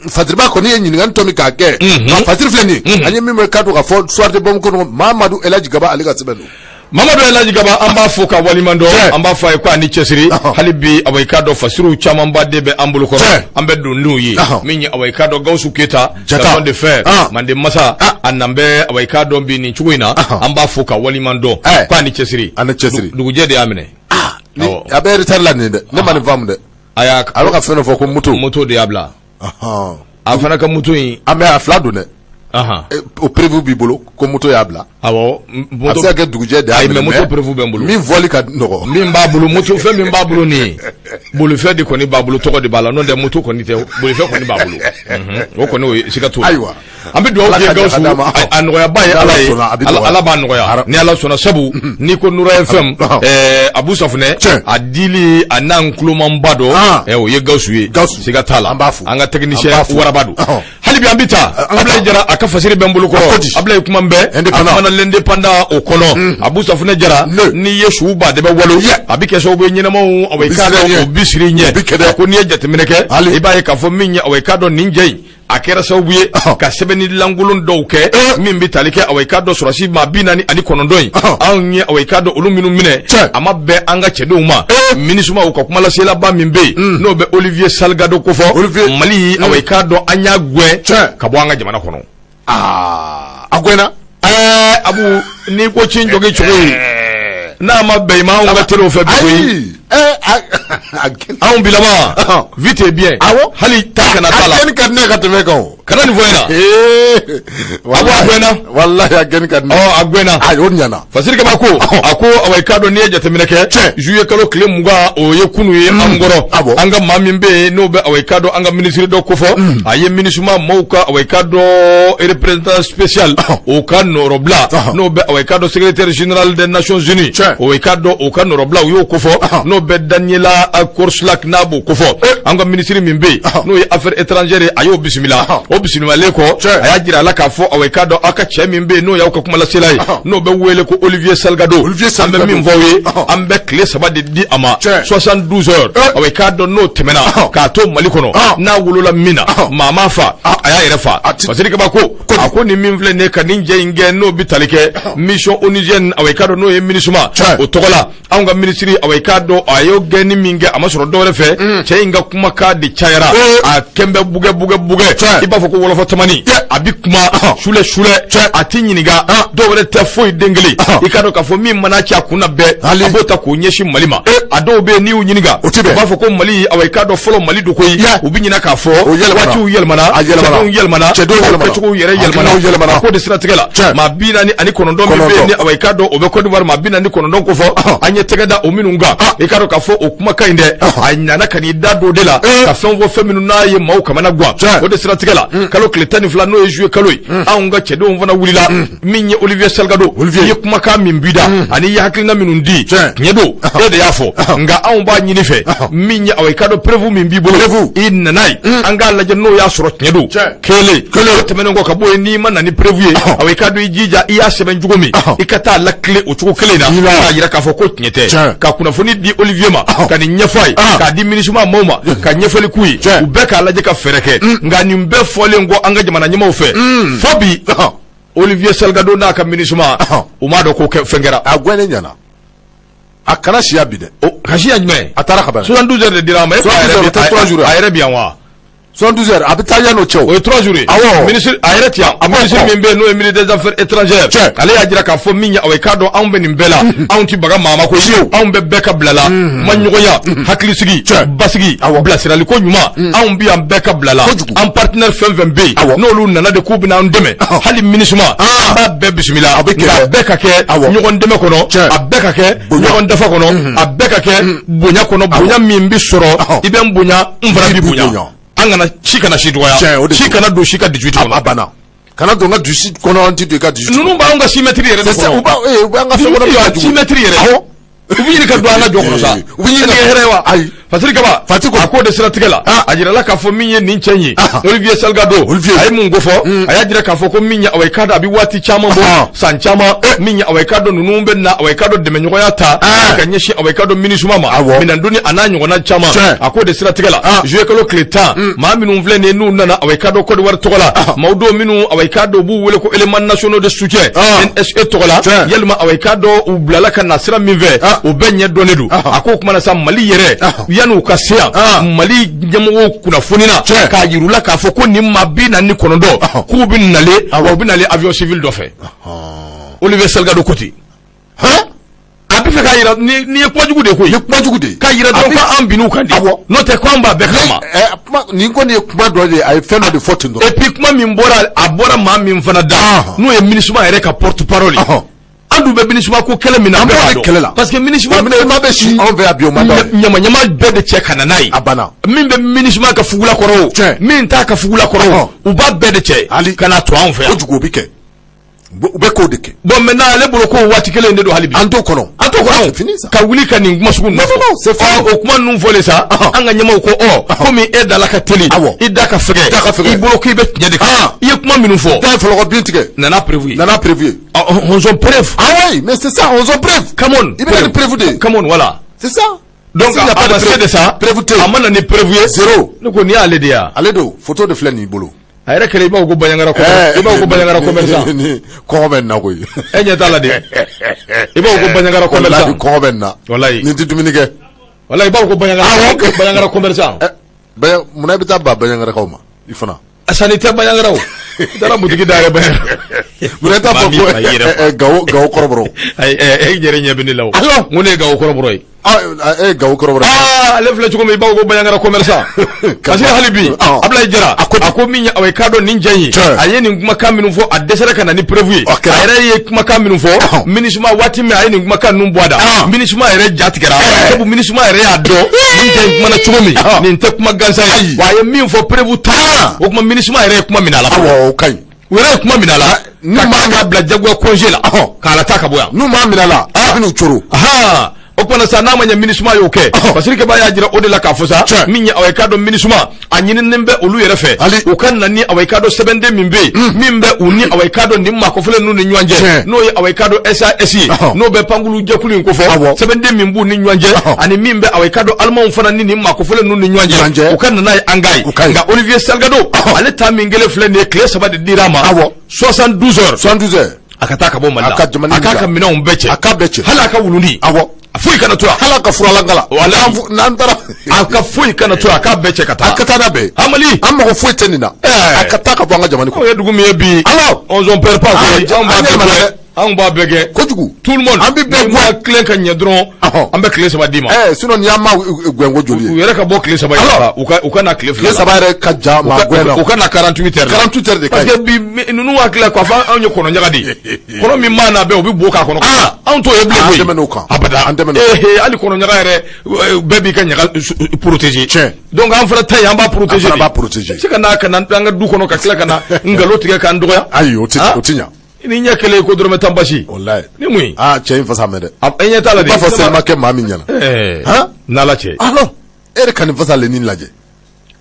Fasiriba kɔni ye ɲininkali tɔ min k'a kɛ, nka Fasiri filɛ nin ye, an ye min bɛ k'a dɔn k'a fɔ Soir de Bamako kɔnɔ, Mamadu Elaji Gaba ale ka sɛbɛn don. Mamadu Elaji Gaba, an b'a fo ka waleɲuman dɔn, an b'a fɔ a ye ko a ni cɛsiri. Hali bi awa i k'a dɔn fasiriw camanba de bɛ an bolo kɔrɔ, an bɛ don n'u ye. Min ye awa i k'a dɔn Gawusu Keyita, garçon de fer, Manden masa, a nan bɛ awa i k'a dɔn bi nin cogo in na, an b'a fo ka waleɲuman dɔn ko a ni cɛsiri. Dugujɛ de y'a minɛ. A bɛ retard la nin dɛ, ne ma nin faamu dɛ. A y'a a bɛ ka fɛn dɔ fɔ ko moto. Moto de y'a bila. A fana ka moto in. A mais a fila don dɛ. O preuve b'i bolo ko moto y'a bila. Awɔ. A bɛ se ka kɛ dugujɛ de y'a minɛ. Mais moto preuve bɛ n bolo. Min fɔli ka nɔgɔ. Min b'a bolo moto, fɛn min b'a bolo nin ye, bolifɛn de kɔni b'a bolo, tɔgɔ de b'a la, n'o tɛ moto kɔni tɛ, bolifɛn kɔni b'a bolo. O kɔni o ye siga t'o la. Ayiwa. An bɛ dugawu kɛ Gawusu, a nɔgɔyaba ye Ala ye, Ala b'a nɔgɔya ni Ala sɔnna. Sabu n'i ko Nura FM, Abu Safunɛ a dili a n'an kulomanba dɔ, o ye Gawusu ye, siga t'a la. An ka technicien waraba don. Hali bi an bɛ taa Abulayi Jara a ka fasiri bɛ n bolo kɔrɔ. Abulayi kuma bɛɛ a kumana l'indépendant o kɔnɔ. Abu Safunɛ Jara, n'i ye su ba de bɛ walo, a bɛ kɛ sababu ye ɲɛnamaw awa i k'a dɔn o bi siri ɲɛ. Ko n'i ye jateminɛ kɛ, i b'a ye k'a fɔ min ye awa i k'a dɔn nin jɛ in a kɛra sababu ye ka sɛbɛnni lankolon dɔw kɛ min bɛ tali kɛ awa i k'a dɔn sɔrɔdasi maa 49 in, anw ye awa i k'a dɔn olu minnu minɛ, a ma bɛn an ka cɛdenw ma. MINUSMA u ka kumalaselaba min bɛ yen, n'o bɛ Olivier Salgado kofɔ, Mali awa i k'a dɔn an y'a gɛn ka bɔ an ka jamana kɔnɔ. A gɛnna. Abu, n'i ko ci jɔgi cogo ye, n'a ma bɛn i ma, anw ka teliw fɛ bi koyi. Anw bilama vite et bien. Awɔ. Hali ta kana t'a la. A gɛnni ka di ne ye ka tɛmɛ kan o. Kana nin fɔ n ɲɛna. Abu, a gɛnna. Walahi a gɛnni ka di ne ye. Ɔ, a gɛnna. Ayi, o ɲɛna. Fasiri Kaba ko a ko awa i k'a dɔn n'i ye jateminɛ kɛ, juillet kalo tile 20, o ye kunu ye an kɔrɔ. An ka maa min bɛ yen n'o bɛ awa i k'a dɔn an ka minisiri dɔ kofɔ, a ye MINUSMA maaw ka awa i k'a dɔn représentant spécial o ka nɔrɔbila, n'o bɛ awa i k'a dɔn secrétaire général des Nations Unies, o i k'a dɔn o ka nɔrɔbila, u y'o kofɔ, n'o bɛ Daniela Korslak n'a b'o kofɔ. An ka minisiri min bɛ yen n'o ye affaires étrangères ye, a y'o bisimila. O bisimilalen kɔ, a y'a jira a la k'a fɔ awa i k'a dɔn aw ka cɛ min bɛ yen n'o y'aw ka kumalasela ye, n'o bɛ wele ko Olivier Salgado, an bɛ min fɔ aw ye, an bɛ tile 3 de di a ma, 72 heures. Awa i k'a dɔn n'o tɛmɛna k'a to Mali kɔnɔ, n'a wolola min na, maa m'a fa, a y'a yɛrɛ fa. Fasiri Kaba ko a ko nin min filɛ nin ye ka nin jɛ in kɛ, n'o bɛ tali kɛ mission onusienne awa i k'a dɔn n'o ye MINUSMA o tɔgɔ la, anw ka minisiri awa i k'a dɔn a y'o gɛnni min kɛ, a ma sɔrɔ dɔwɛrɛ fɛ, cɛ in ka kumakan de cayara, a kɛn bɛ bugɛ bugɛ bugɛ, i b'a fɔ fɔ ko wɔlɔfɔ tamani, a bi kuma sulɛ sulɛ, a ti ɲininka dɔw wɛrɛ tɛ foyi. Den kelen, i k'a dɔn k'a fɔ min mana ci a kun na bɛɛ, a b'o ta k'o ɲɛsin Mali ma. A dɔw bɛ yen, n'i y'u ɲininka, O tɛ bɛn. u b'a fɔ ko Mali, awa, i k'a dɔn fɔlɔ Mali don koyi. U bɛ ɲinɛ k'a fɔ O yɛlɛmana. waatiw yɛlɛmana, A yɛlɛmana. cɛdenw yɛlɛmana, Cɛdenw yɛlɛmana. kɛcogow yɛrɛ yɛlɛmana. Hakilinaw yɛlɛmana. A ko de siratigɛ la, maa 49 min bɛ yen ni, awa, i k'a dɔn o bɛ Côte d'Ivoire, maa 49 ko fɔ, an ye tɛgɛ da o minnu kan, i k'a dɔn k'a fɔ o kumakan in dɛ, a nana ka n'i da don o de la ka fɛn fɔ, fɛn minnu n'a ye maaw kamana gan. O de siratigɛ la, kalo tile 12, n'o ye juillet kalo ye, anw ka cɛdenw fana wulila. Min ye Olivier Salgado, Olivier. i ye kumakan min bi da ani i ye hakilina minnu di, tiɲɛ don, e de y'a fɔ, nka anw b'a ɲini fɛ, min ye, awa, i k'a dɔn preuve min b'i bolo, Preuve. i nana ye, an k'a lajɛ n'o y'a sɔrɔ tiɲɛ don. Kelen o tɛmɛnen kɔ ka bɔ yen, n'i ma na ni preuve ye, awa, i k'a dɔn i jija, i y'a sɛbɛn cogo min, i ka taa lakile o cogo kelen na k'a yira k'a fɔ ko tiɲɛ tɛ. Ka kunnafoni di Olivier ma, ka nin ɲɛfɔ a ye, k'a di MINUSMA maaw ma, ka ɲɛfɔli k'u ye, u bɛɛ k'a lajɛ ka fɛɛrɛ kɛ. Nka nin bɛɛ fɔlen kɔ an ka jamana ɲɛmaaw fɛ, fo bi, Olivier Salgado n'a ka MINUSMA, u m'a dɔn ko fɛn kɛra. A gɛnnen ɲɛna, a kana siya bi dɛ. Ka siya jumɛn? A taara ka ban. 72 heures de dira a ma. E ko a yɛrɛ 72 heures, bi- 3 jours. A yɛrɛ bi yan wa? 72 heures, a bɛ taa yan'o cɛ o. O ye 3 jours ye. Awɔ. Ministre a yɛrɛ ti yan. A b'o Ministre kɔ. min bɛ yen, n'o ye ministre des Affaires étrangères, ale y'a jira k'a fɔ min ye, awa, i k'a dɔn anw bɛ nin bɛɛ la, anw ti baga maa ma koyi. Fiyewu. Anw bɛ bɛɛ ka bila la, kumaɲɔgɔnya, hakilisigi, basigi, bilasirali ko ɲuman, anw bi yan bɛɛ ka bila la. Kojugu. An partenaire fɛn fɛn bɛ yen, n'olu nana de k'u bɛna an dɛmɛ, hali MINUSMA, an b'a bɛɛ bisimila. A bɛ kɛ. Nka a bɛɛ ka kɛ ɲɔgɔn dɛmɛ kɔnɔ, a bɛɛ ka kɛ Bonya. ɲɔgɔn dafa kɔnɔ, a bɛɛ ka kɛ bonya kɔnɔ, bonya min bɛ sɔrɔ, i bɛ n bonya, n fana b'i b'i bonya. bonya. An kana ci kana si Tiɲɛ, dɔgɔya, o de ci don. kana don si ka 18 A kɔnɔ. banna, kana don n ka dusu kɔnɔ, an ti don i ka dusu. Ninnu b'anw ka 6 mètres yɛrɛ de C'est ça, kɔnɔ. u b'an ka fɛn kɔnɔ Ninnu ka y'a jugu. 6 mètres yɛrɛ, u bɛ ɲini ka don an ka jɔ kɔnɔ sa. U bɛ ɲini Nin ye hɛrɛ ye wa? Ayi. Fasiri Kaba. Fati ko. A k'o de siratigɛ la, a jirala k'a fɔ min ye nin cɛ in ye, Olivier Salgado, Olivier. a ye mun ko fɔ? A y'a jira k'a fɔ ko min ye, awa, i k'a dɔn a bɛ waati caman bɔ, san caman, min ye, awa, i k'a dɔn ninnu bɛ na, awa, i k'a dɔn dɛmɛɲɔgɔnya ta ka ɲɛsin, awa, i k'a dɔn MINUSMA ma, minɛndonni a n'a ɲɔgɔnna caman. A k'o de siratigɛ la, juillet kalo tile 10, maa minnu filɛ nin ye, n'u nana, awa, i k'a dɔn Côte d'Ivoire tɔgɔ la, maaw dɔw minnu, awa, i k'a dɔn u b'u wele ko éléments nationaux de soutien, NSE tɔgɔ la, yalima, awa, i k'a dɔn u bilala ka na sira min fɛ, o bɛɛ ɲɛ dɔnnen don. A k'o kuma na sa, Mali yɛrɛ, yanni u ka se yan, Mali ɲɛmɔgɔw kunnafoni na k'a yir'u la k'a fɔ ko nin maa 49 k'u bɛ nalen, wa u bɛ nalen avion civil dɔ fɛ. Olivier Salgado ko ten. A bɛ fɛ k'a yira ni ye kuma jugu de ye koyi. Ni kuma jugu de ye. K'a yira dɔrɔn k'an binn'u kan de, n'o tɛ k'an b'a bɛɛ kalama. Kuma nin kɔni ye kuma dɔ de ye, a ye fɛn dɔ de fɔ ten dɔrɔn. Et puis kuma min bɔra, a bɔra maa min fana da, n'o ye MINUSMA yɛrɛ ka porte parole ye. An dun bɛ MINUSMA ko kɛlɛ min na, An bɛɛ b'o b'a de dɔn. kɛlɛ la. Parce que MINUSMA Wa MINUSMA bɛ si anw fɛ yan bi, o man d'anw ye. ɲama ɲama bɛɛ de cɛ ka na n'a ye. A banna. Min bɛ MINUSMA ka fugula kɔrɔ o, min t'a ka fugula kɔrɔ o, u b'a bɛɛ de cɛ Hali. ka na to anw fɛ yan. Kojugu, o bɛ kɛ, u bɛ k'o de kɛ. Bon, maintenant ale bolo ko waati kelen in de don hali bi. An t'o kɔnɔ. An t'o kɔnɔ. C'est fini ça. Ka wuli ka nin kuma sugu ninnu Non, non, non, c'est fini. Ɔ, o kuma ninnu fɔlen sa, an ka ɲɛmaaw ko ɔ, komi e dala ka teli, i da ka fɛgɛ, Da ka fɛgɛ. i bolo k'i bɛ tiɲɛ de kan, i ye kuma minnu fɔ, Da ye fɔlɔkɔ bin tigɛ. Nana preuve ye. Nana preuve ye. On preuve. Ah oui, mais c'est ça, on en preuve. Come on. I bɛ na ni preuve de ye. Come on, voilà. C'est ça. Donc S'il n'y a pas a de ma se preuve, de sa, preuve tɛ yen. a ma na ni preuve ye. Zéro. Ne ko nin y'ale de ye wa? Ale don, photo de filɛ nin bolo. A yɛrɛ kɛlen i b'a fɔ ko Bandiagara commerçant, i b'a fɔ ko Bandiagara commerçant. Ni kɔngɔ bɛ nin na koyi. E ɲɛ t'a la de, i b'a fɔ ko Bandiagara Walahi commerçant. kɔngɔ bɛ nin na. Walahi. Nin tɛ dumuni kɛ. Walahi, i b'a fɔ ko Bandiagara commerçant. Ɛ, Baya, munna i bɛ taa ba Bandiagarakaw ma i fana? Sanni tɛ Bandiagara o, i taara butigi dayɛlɛ Bandiagara. Munna i t'a fɔ Maa min ko fa i yɛrɛ fa. Gawo Gawo kɔrɔbɔrɔ? Ayi, e yɛrɛ ɲɛ bɛ ne la o. Ayiwa. N ko ne ye Gawo kɔrɔbɔrɔ ye. Ah, e ye Gawo kɔrɔbɔrɔ ye. Aa, ale filɛ cogo min, i b'a fɔ ko Bandiagara commerçant. Parce que hali bi, Ablaye Jara, a ko min ye, awa, i k'a dɔn nin jɛ in ye, a ye nin kumakan minnu fɔ, a dɛsɛra ka na ni preuve ye. A kɛra. A yɛrɛ ye kumakan minnu fɔ, MINUSMA, waati min a ye nin kumakan ninnu bɔ a da, MINUSMA yɛrɛ ja tigɛra, sabu MINUSMA yɛrɛ y'a dɔn nin jɛ in kumana cogo min, nin tɛ kuma gansan ye, wa a ye min fɔ, preuve t'a. O tuma MINUSMA yɛrɛ ye kuma minɛ a la. Awɔ, o ka ɲi. U yɛrɛ ye kuma minɛ a la N'u ka m'a tila k'a bila jagoya congé la, k'a la taa ka bɔ yan. N'u m'a minɛ a la, a bɛ n'u coro. Ahan, o kumana sa, n'a ma ɲɛ MINUSMA y'o kɛ, Fasiri Kaba y'a jira o de la k'a fɔ sa, min ye, awa, i k'a dɔn MINUSMA a ɲininen bɛ olu yɛrɛ fɛ, Hali. u ka na ni, awa, i k'a dɔn sɛbɛnden min bɛ yen, min bɛ u ni, awa, i k'a dɔn nin maa kɔfɛlen ninnu ni ɲɔgɔn cɛ, n'o ye, awa, i k'a dɔn SAS ye, n'o bɛ pankulu jɛkulu in kofɔ, sɛbɛnden min b'u ni ɲɔgɔn cɛ, ani min bɛ, awa, i k'a dɔn Alimanw fana ni nin maa kɔfɛlen ninnu ni ɲɔgɔn Ɲɔgɔn cɛ, cɛ. u ka na n'a ye an k'a ye. U ka ye. Nka Olivier Salgado, ale ta min kelen filɛ nin ye, tile 3 de dira a ma, 72 heures. 72 heures. A ka taa ka bɔ Mali la. A ka jamana a k'a ka minɛnw bɛɛ cɛ. A k'a bɛɛ cɛ. Hali a ka wulunin. Awɔ. A foyi kana to yan. Hali a ka furalankala. Walayi. N'an taara. A ka foyi kana to yan, a k'a bɛɛ cɛ ka taa. A ka taa n'a bɛɛ ye. Amali. An mago foyi tɛ nin na. Ɛɛ. A ka taa ka bɔ an ka jamana Anw kɔnɔ. ye dugu min ye bi. Alors. On s'en perd pas koyi. Ah, Anw b'a an bɛɛ yɛlɛmana kɛ. dɛ. Anw b'a bɛɛ kɛ. Kojugu. Tout le monde. An bɛ bɛɛ Ni ma tilen ka ɲɛ dɔrɔn. Ɔhɔn. An bɛ tile 3 d'i ma. Ɛɛ sinon nin y'an ma gɛn ko joli U ye. yɛrɛ ka bɔ tile 3 Alors. la. U ka na tile 2 Tile 3 yɛrɛ ka jan maa gɛn na. U ka na 48 heures la. 48 heures de ka Parce ɲi. que bi ninnu hakili la k'a fɔ anw ye kɔnɔ ɲaga de ye. Kɔnɔ min maa n'a bɛɛ o bɛ bo k'a kɔnɔ. Anw t'o ye bilen An koyi. tɛmɛn'o kan. Abada. An tɛmɛn'o kan. Ee hali kɔnɔ ɲaga yɛrɛ bɛɛ b'i ka ɲaga protéger. Tiɲɛ. Donc an fana ta yen an b'a protéger. An fana de. b'a protéger. Se ka na ka na an ka du kɔnɔ ka tila ka na nkalon tigɛ k'an dɔgɔya. Ayi o tɛ Ah. o tɛ ɲa. Ni ɲɛ kelen ko dɔrɔmɛ 10 basi. Walayi. Ni mun ye? Aa cɛ in fasa mɛn dɛ. E ɲɛ t'a la de. I b'a fɔ seli ma kɛ maa min ɲɛna. Ɛɛ. Han? N'Ala cɛ. Alors e yɛrɛ ka nin fasa lenni lajɛ.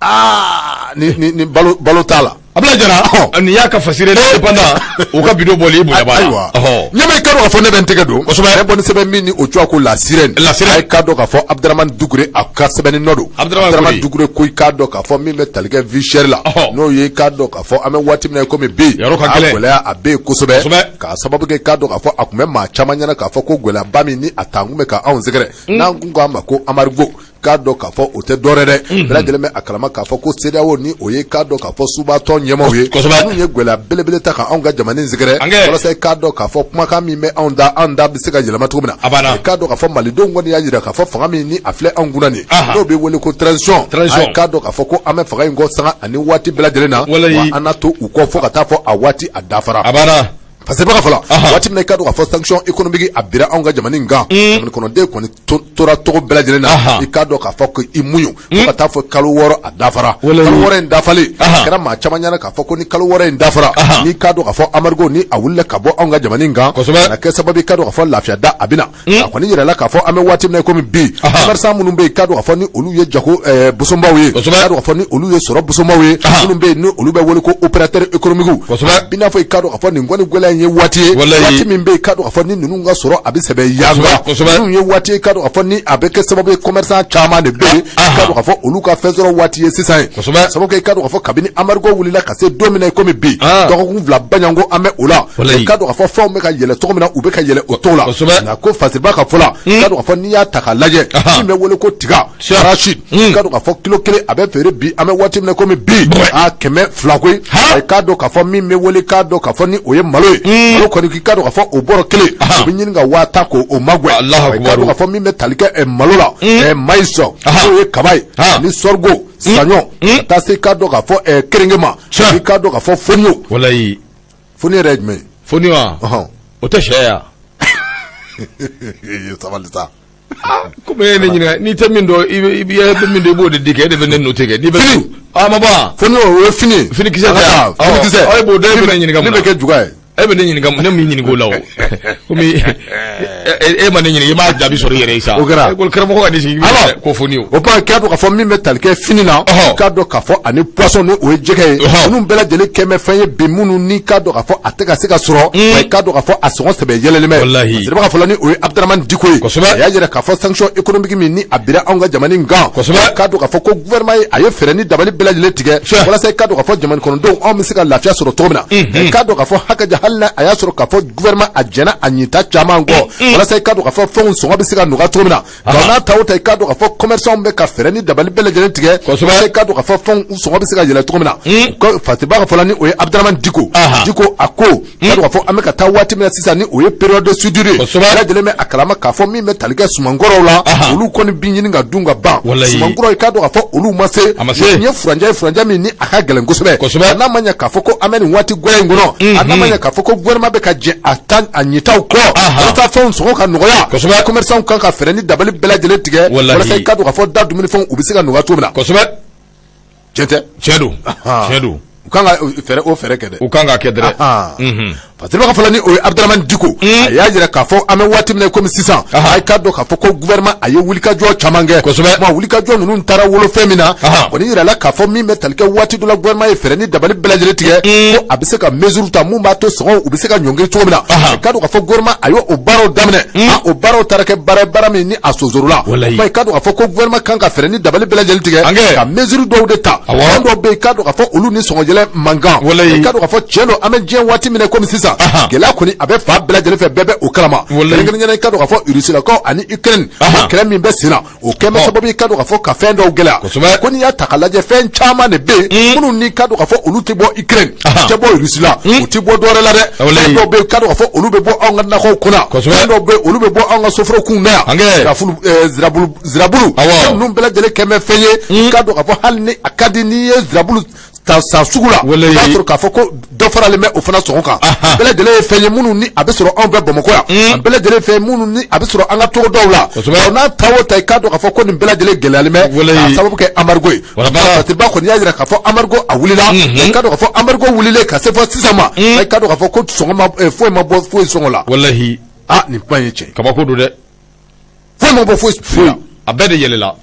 Aa ni balo t'a la. Abdoulaye Jara. Ɔhɔn. Nin y'a ka fasiri l'Indépendant u ka vidéo bɔli i bonya b'a la. Ayiwa. Ɔhɔn. Ɲɛma i ka dɔn k'a fɔ ne bɛ n tɛgɛ don. Kosɛbɛ. Ne bɔ ni sɛbɛn min ni o tɔgɔ ko La Sirène. La Sirène. A ye k'a dɔn k'a fɔ Abdramane Doucouré a ka sɛbɛnni nɔ don. Abdramane Doucouré ko i k'a dɔn k'a fɔ min bɛ tali kɛ vie chère la. Ɔhɔn. N'o ye i k'a dɔn k'a fɔ an bɛ waati min na i komi bi. Yɔrɔ ka a gɛlɛn. gɛlɛya a bɛ yen kosɛbɛ. Kosɛbɛ. K'a sababu kɛ i k'a dɔn k'a fɔ a tun bɛ maa caman ɲɛna k'a fɔ ko gɛlɛyaba min ni a taa kun bɛ ka anw sɛgɛrɛ. N'an kun k'a ma ko embargo k'a dɔn k'a fɔ o tɛ dɔwɛrɛ dɛ. Bɛɛ lajɛlen bɛ a kalama k'a fɔ ko CEDEAO ni o ye k'a dɔn k'a fɔ subatɔn ɲɛmaaw ye. Kosɛbɛ. Minnu ye gɛlɛya belebele ta ka anw ka jamana in sɛgɛrɛ. Angɛ. Walasa i k'a dɔn k'a fɔ kumakan min bɛ anw da an da bɛ se ka yɛlɛma cogo min na. A banna. I k'a dɔn k'a fɔ malidenw kɔni y'a jira k'a fɔ fanga min ni a filɛ anw kunna nin. Aha. N'o bɛ wele ko transition. Transition. A ye k'a dɔn k'a fɔ ko an bɛ fanga in kɔ sanga ani waati bɛɛ lajɛlen na. Walayi. Wa an n'a to u kɔ fo ka taa fɔ a waati a dafara. A banna. Parce que baka fɔlɔ Aha. waati min na i k'a dɔn k'a fɔ sanction économique a bira anw ka jamana in kan jamana kɔnɔden kɔni tora togo bɛɛ lajɛlen na Aha. i k'a dɔn k'a fɔ ko i muɲu fo ka taa fɔ kalo 6 a dafara Walayi. kalo 6 in dafalen Aha. a kɛra maa caman ɲɛna k'a fɔ ko ni kalo 6 in dafara Aha. n'i k'a dɔn k'a fɔ embargo ni a wulila ka bɔ anw ka jamana in kan Kosɛbɛ. a na kɛ sababu i k'a dɔn k'a fɔ lafiya da a bɛ na a kɔni yirala k'a fɔ an bɛ waati min na i komi bi Aha. commerçant minnu bɛ yen i k'a dɔn k'a fɔ ni olu ye jago bosonbaw ye Kosɛbɛ. i k'a dɔn k'a fɔ ni olu ye sɔrɔ bosonbaw ye Aha. minnu bɛ yen ni olu bɛ wele ko opérateur économique Kosɛbɛ. i n'a fɔ i k'a dɔn k'a fɔ nin kɔni gɛlɛya in ye waati ye Walayi. waati min bɛ yen i k'a dɔn k'a fɔ ni ninnu ka sɔrɔ a bɛ sɛbɛ yanga Kosɛbɛ. ninnu ye waati ye i k'a dɔn k'a fɔ ni a bɛ kɛ sababu ye commerçant caman de bɛ yen i k'a dɔn k'a fɔ olu ka fɛn sɔrɔ waati ye sisan ye Kosɛbɛ. sababu kɛ i k'a dɔn k'a fɔ kabini embargo wulila ka se don min na i komi bi Ah. dɔgɔkun 2 baɲanko an bɛ o la Walayi. i k'a dɔn k'a fɔ fɛnw bɛ ka yɛlɛ cogo min na u bɛ ka yɛlɛ o cogo la Kosɛbɛ. nka ko Fasiriba ka fɔ la i k'a dɔn k'a fɔ n'i y'a ta k'a lajɛ Aha. min bɛ wele ko tiga Sure. arachide i k'a dɔn k'a fɔ kilo 1 a bɛ feere bi an bɛ waati min na komi bi Bɔn. a 200 koyi Ha. i k'a dɔn k'a fɔ min bɛ wele k'a dɔn k'a fɔ ni o ye malo ye malo kɔni k'i k'a dɔn k'a fɔ o bɔrɔ 1 Aha. o bɛ ɲini ka 10 000 k'o magwɛ Alahu i k'a dɔn akubaru. k'a fɔ min bɛ tali kɛ malo la maïs Aha. n'o ye kaba ye Ha. ani sorgho saɲɔ ka taa se i k'a dɔn k'a fɔ keninge ma Tiɲɛ. i k'a dɔn k'a fɔ fonio Walayi. fonio yɛrɛ ye jumɛn ye Foni wa. Ɔhɔn. O tɛ sɛ ya. Sabali sa. Komi e ye ne ɲininka n'i tɛ min dɔn i bɛ min dɔn i b'o de di kɛ e de bɛ ne noté kɛ n'i bɛ. Fini. A ma bɔ wa. Fonio o ye fini ye. Finikisɛ tɛ Ah, wa? finikisɛ. Ɔ, e b'o dɔn e bɛ ne ɲininka mun Ne na? bɛ kɛ juga ye. E bɛ ne ɲininka ne m'i ɲininka o la o. Komi e ma ne ɲininka i m'a jaabi sɔrɔ i yɛrɛ ye sa. O kɛra. École karamɔgɔ ka n'i sigi Alors. ko foni o. O kuma k'a dɔn k'a fɔ min bɛ tali kɛ fini na Ɔhɔ. k'a dɔn k'a fɔ ani poisson ni o ye jɛgɛ ye Ɔhɔ. ninnu bɛɛ lajɛlen kɛn bɛ fɛn ye bi minnu ni k'a dɔn k'a fɔ a tɛ ka se ka sɔrɔ wa i k'a dɔn k'a fɔ a sɔngɔ sɛbɛ yɛlɛlen bɛ Walahi. Fasiriba ka fɔ la ni o ye Abdramane Dicko ye Kosɛbɛ. a y'a jira k'a fɔ sanction économique min ni a bira anw ka jamana in kan Kosɛbɛ. k'a dɔn k'a fɔ ko gouvernement ye a ye fɛɛrɛ ni dabali bɛɛ lajɛlen tigɛ Sure. walasa i k'a dɔn k'a fɔ jamana kɔnɔdenw anw bɛ se ka lafiya sɔrɔ cogo min na i k'a dɔn k'a fɔ hakaja hali n'a a y'a sɔrɔ k'a fɔ gouvernement a jɛnna a ɲinta caman kɔ walasa i k'a dɔn k'a fɔ fɛnw sɔngɔ bɛ se ka nɔgɔya cogo min na nka n'a ta o ta i k'a dɔn k'a fɔ commerçant bɛ ka fɛɛrɛ ni dabali bɛɛ lajɛlen tigɛ Kosɛbɛ. walasa i k'a dɔn k'a fɔ fɛnw sɔngɔ bɛ se ka yɛlɛ cogo min na ko Fatiba ka fɔ la ni o ye Abdramane Dicko Aha. Dicko a ko k'a dɔn k'a fɔ an bɛ ka taa waati min na sisan ni o ye période de soudure ye Kosɛbɛ. bɛɛ lajɛlen bɛ a kalama k'a fɔ min bɛ tali kɛ sumankɔrɔw la Aha. olu kɔni bi ɲini ka dun ka ban Walayi. sumankɔrɔ i k'a dɔn k'a fɔ olu ma se A ma se. nin ye furancɛ ye furancɛ min ni a ka gɛlɛn kosɛbɛ Kosɛbɛ. A n'a ma ɲɛ k'a fɔ ko an bɛ nin waati gɛlɛn in kɔnɔ a n'a ma ɲɛ k'a fɔ ko gouvernement bɛ ka jɛ a ta a ɲitaw kɔ Aha. walasa fɛnw sɔngɔ ka nɔgɔya Kosɛbɛ. commerçant kan ka fɛɛrɛ ni dabali bɛɛ lajɛlen tigɛ Walahi. walasa i k'a dɔn k'a fɔ da dumunifɛnw u bɛ se ka nɔgɔya cogo min na Kosɛbɛ. tiɲɛ tɛ Tiɲɛ don. Tiɲɛ don. u kan ka fɛɛrɛ o fɛɛrɛ kɛ dɛ U kan k'a kɛ dɛrɛ. Ahan. Mhm. Fasiriba ka fɔ la ni o ye Abdramane Dicko a y'a jira k'a fɔ an bɛ waati min na komi sisan Aha. a ye k'a dɔn k'a fɔ ko gouvernement a ye wulikajɔ caman kɛ Kosɛbɛ. ma wulikajɔ ninnu taara wolo fɛn min na Aha. kɔni yirala k'a fɔ min bɛ tali kɛ waati dɔ la gouvernement ye fɛɛrɛ ni dabali bɛɛ lajɛlen tigɛ ko a bɛ se ka mesure ta mun b'a to sɔngɔw u bɛ se ka ɲɔngiri cogo min na Aha. a k'a dɔn k'a fɔ gouvernement a y'o baaraw daminɛ a o baaraw taara kɛ baara ye baara min ni a sonsorola Walayi. i k'a dɔn k'a fɔ ko gouvernement kan ka fɛɛrɛ ni dabali bɛɛ lajɛlen tigɛ Angɛ. ka mesure dɔw de ta Awɔ. fɛn dɔw bɛ yen i k'a dɔn k'a fɔ olu ni sɔngɔyɛlɛ man kan Walayi. i k'a dɔn k'a fɔ tiɲɛ don an bɛ diɲɛ waati min na komi sisan sisan gɛlɛya kɔni a bɛ fan bɛɛ lajɛlen fɛ, bɛɛ bɛ o kalama. Kɛrɛnkɛrɛnnenya, i ka dɔn k'a fɔ Rusilakaw ani Ukraine, o kɛlɛ min bɛ sen na, o kɛn bɛ sababu ye, i ka dɔn k'a fɔ, ka fɛn dɔw gɛlɛya. Ko n'i y'a ta k'a lajɛ, fɛn caman de bɛ yen minnu n'i ka dɔn k'a fɔ olu tɛ bɔ Ukraine, u tɛ bɔ Russie la, u tɛ bɔ dɔwɛrɛ la dɛ. Fɛn dɔw bɛ yen, i ka dɔn k'a fɔ olu bɛ bɔ anw ka nakɔw kɔnɔ, fɛn dɔw bɛ yen, olu bɛ bɔ anw ka soforokunw na yan, zirabulu zirabulu, fɛn ninnu bɛɛ lajɛlen kɛn bɛ fɛn ye, i ka dɔn k'a fɔ hali ni a ka di n'i ye zirabulu ta san sugu la, i b'a sɔrɔ k'a fɔ ko dɔ faralen bɛ o fana sɔngɔ kan. Bɛɛ lajɛlen ye fɛn ye minnu ni a bɛ sɔrɔ anw fɛ Bamakɔ yan, a bɛɛ lajɛlen ye fɛn ye minnu ni a bɛ sɔrɔ an ka togodaw la. N'a ta o ta, i k'a dɔn k'a fɔ ko nin bɛɛ lajɛlen gɛlɛyalen bɛ k'a sababu kɛ embargo ye. Fasiriba kɔni y'a jira k'a fɔ embargo a wulila, i k'a dɔn k'a fɔ embargo wulilen ka se fɔ sisan ma, i k'a dɔn k'a fɔ ko sɔngɔ ma foyi ma bɔ foyi sɔngɔ la. Walahi. Aa, nin kuma in ye tiɲɛ. Kabako don dɛ. Foyi ma bɔ foyi foyi. A bɛɛ de yɛlɛla,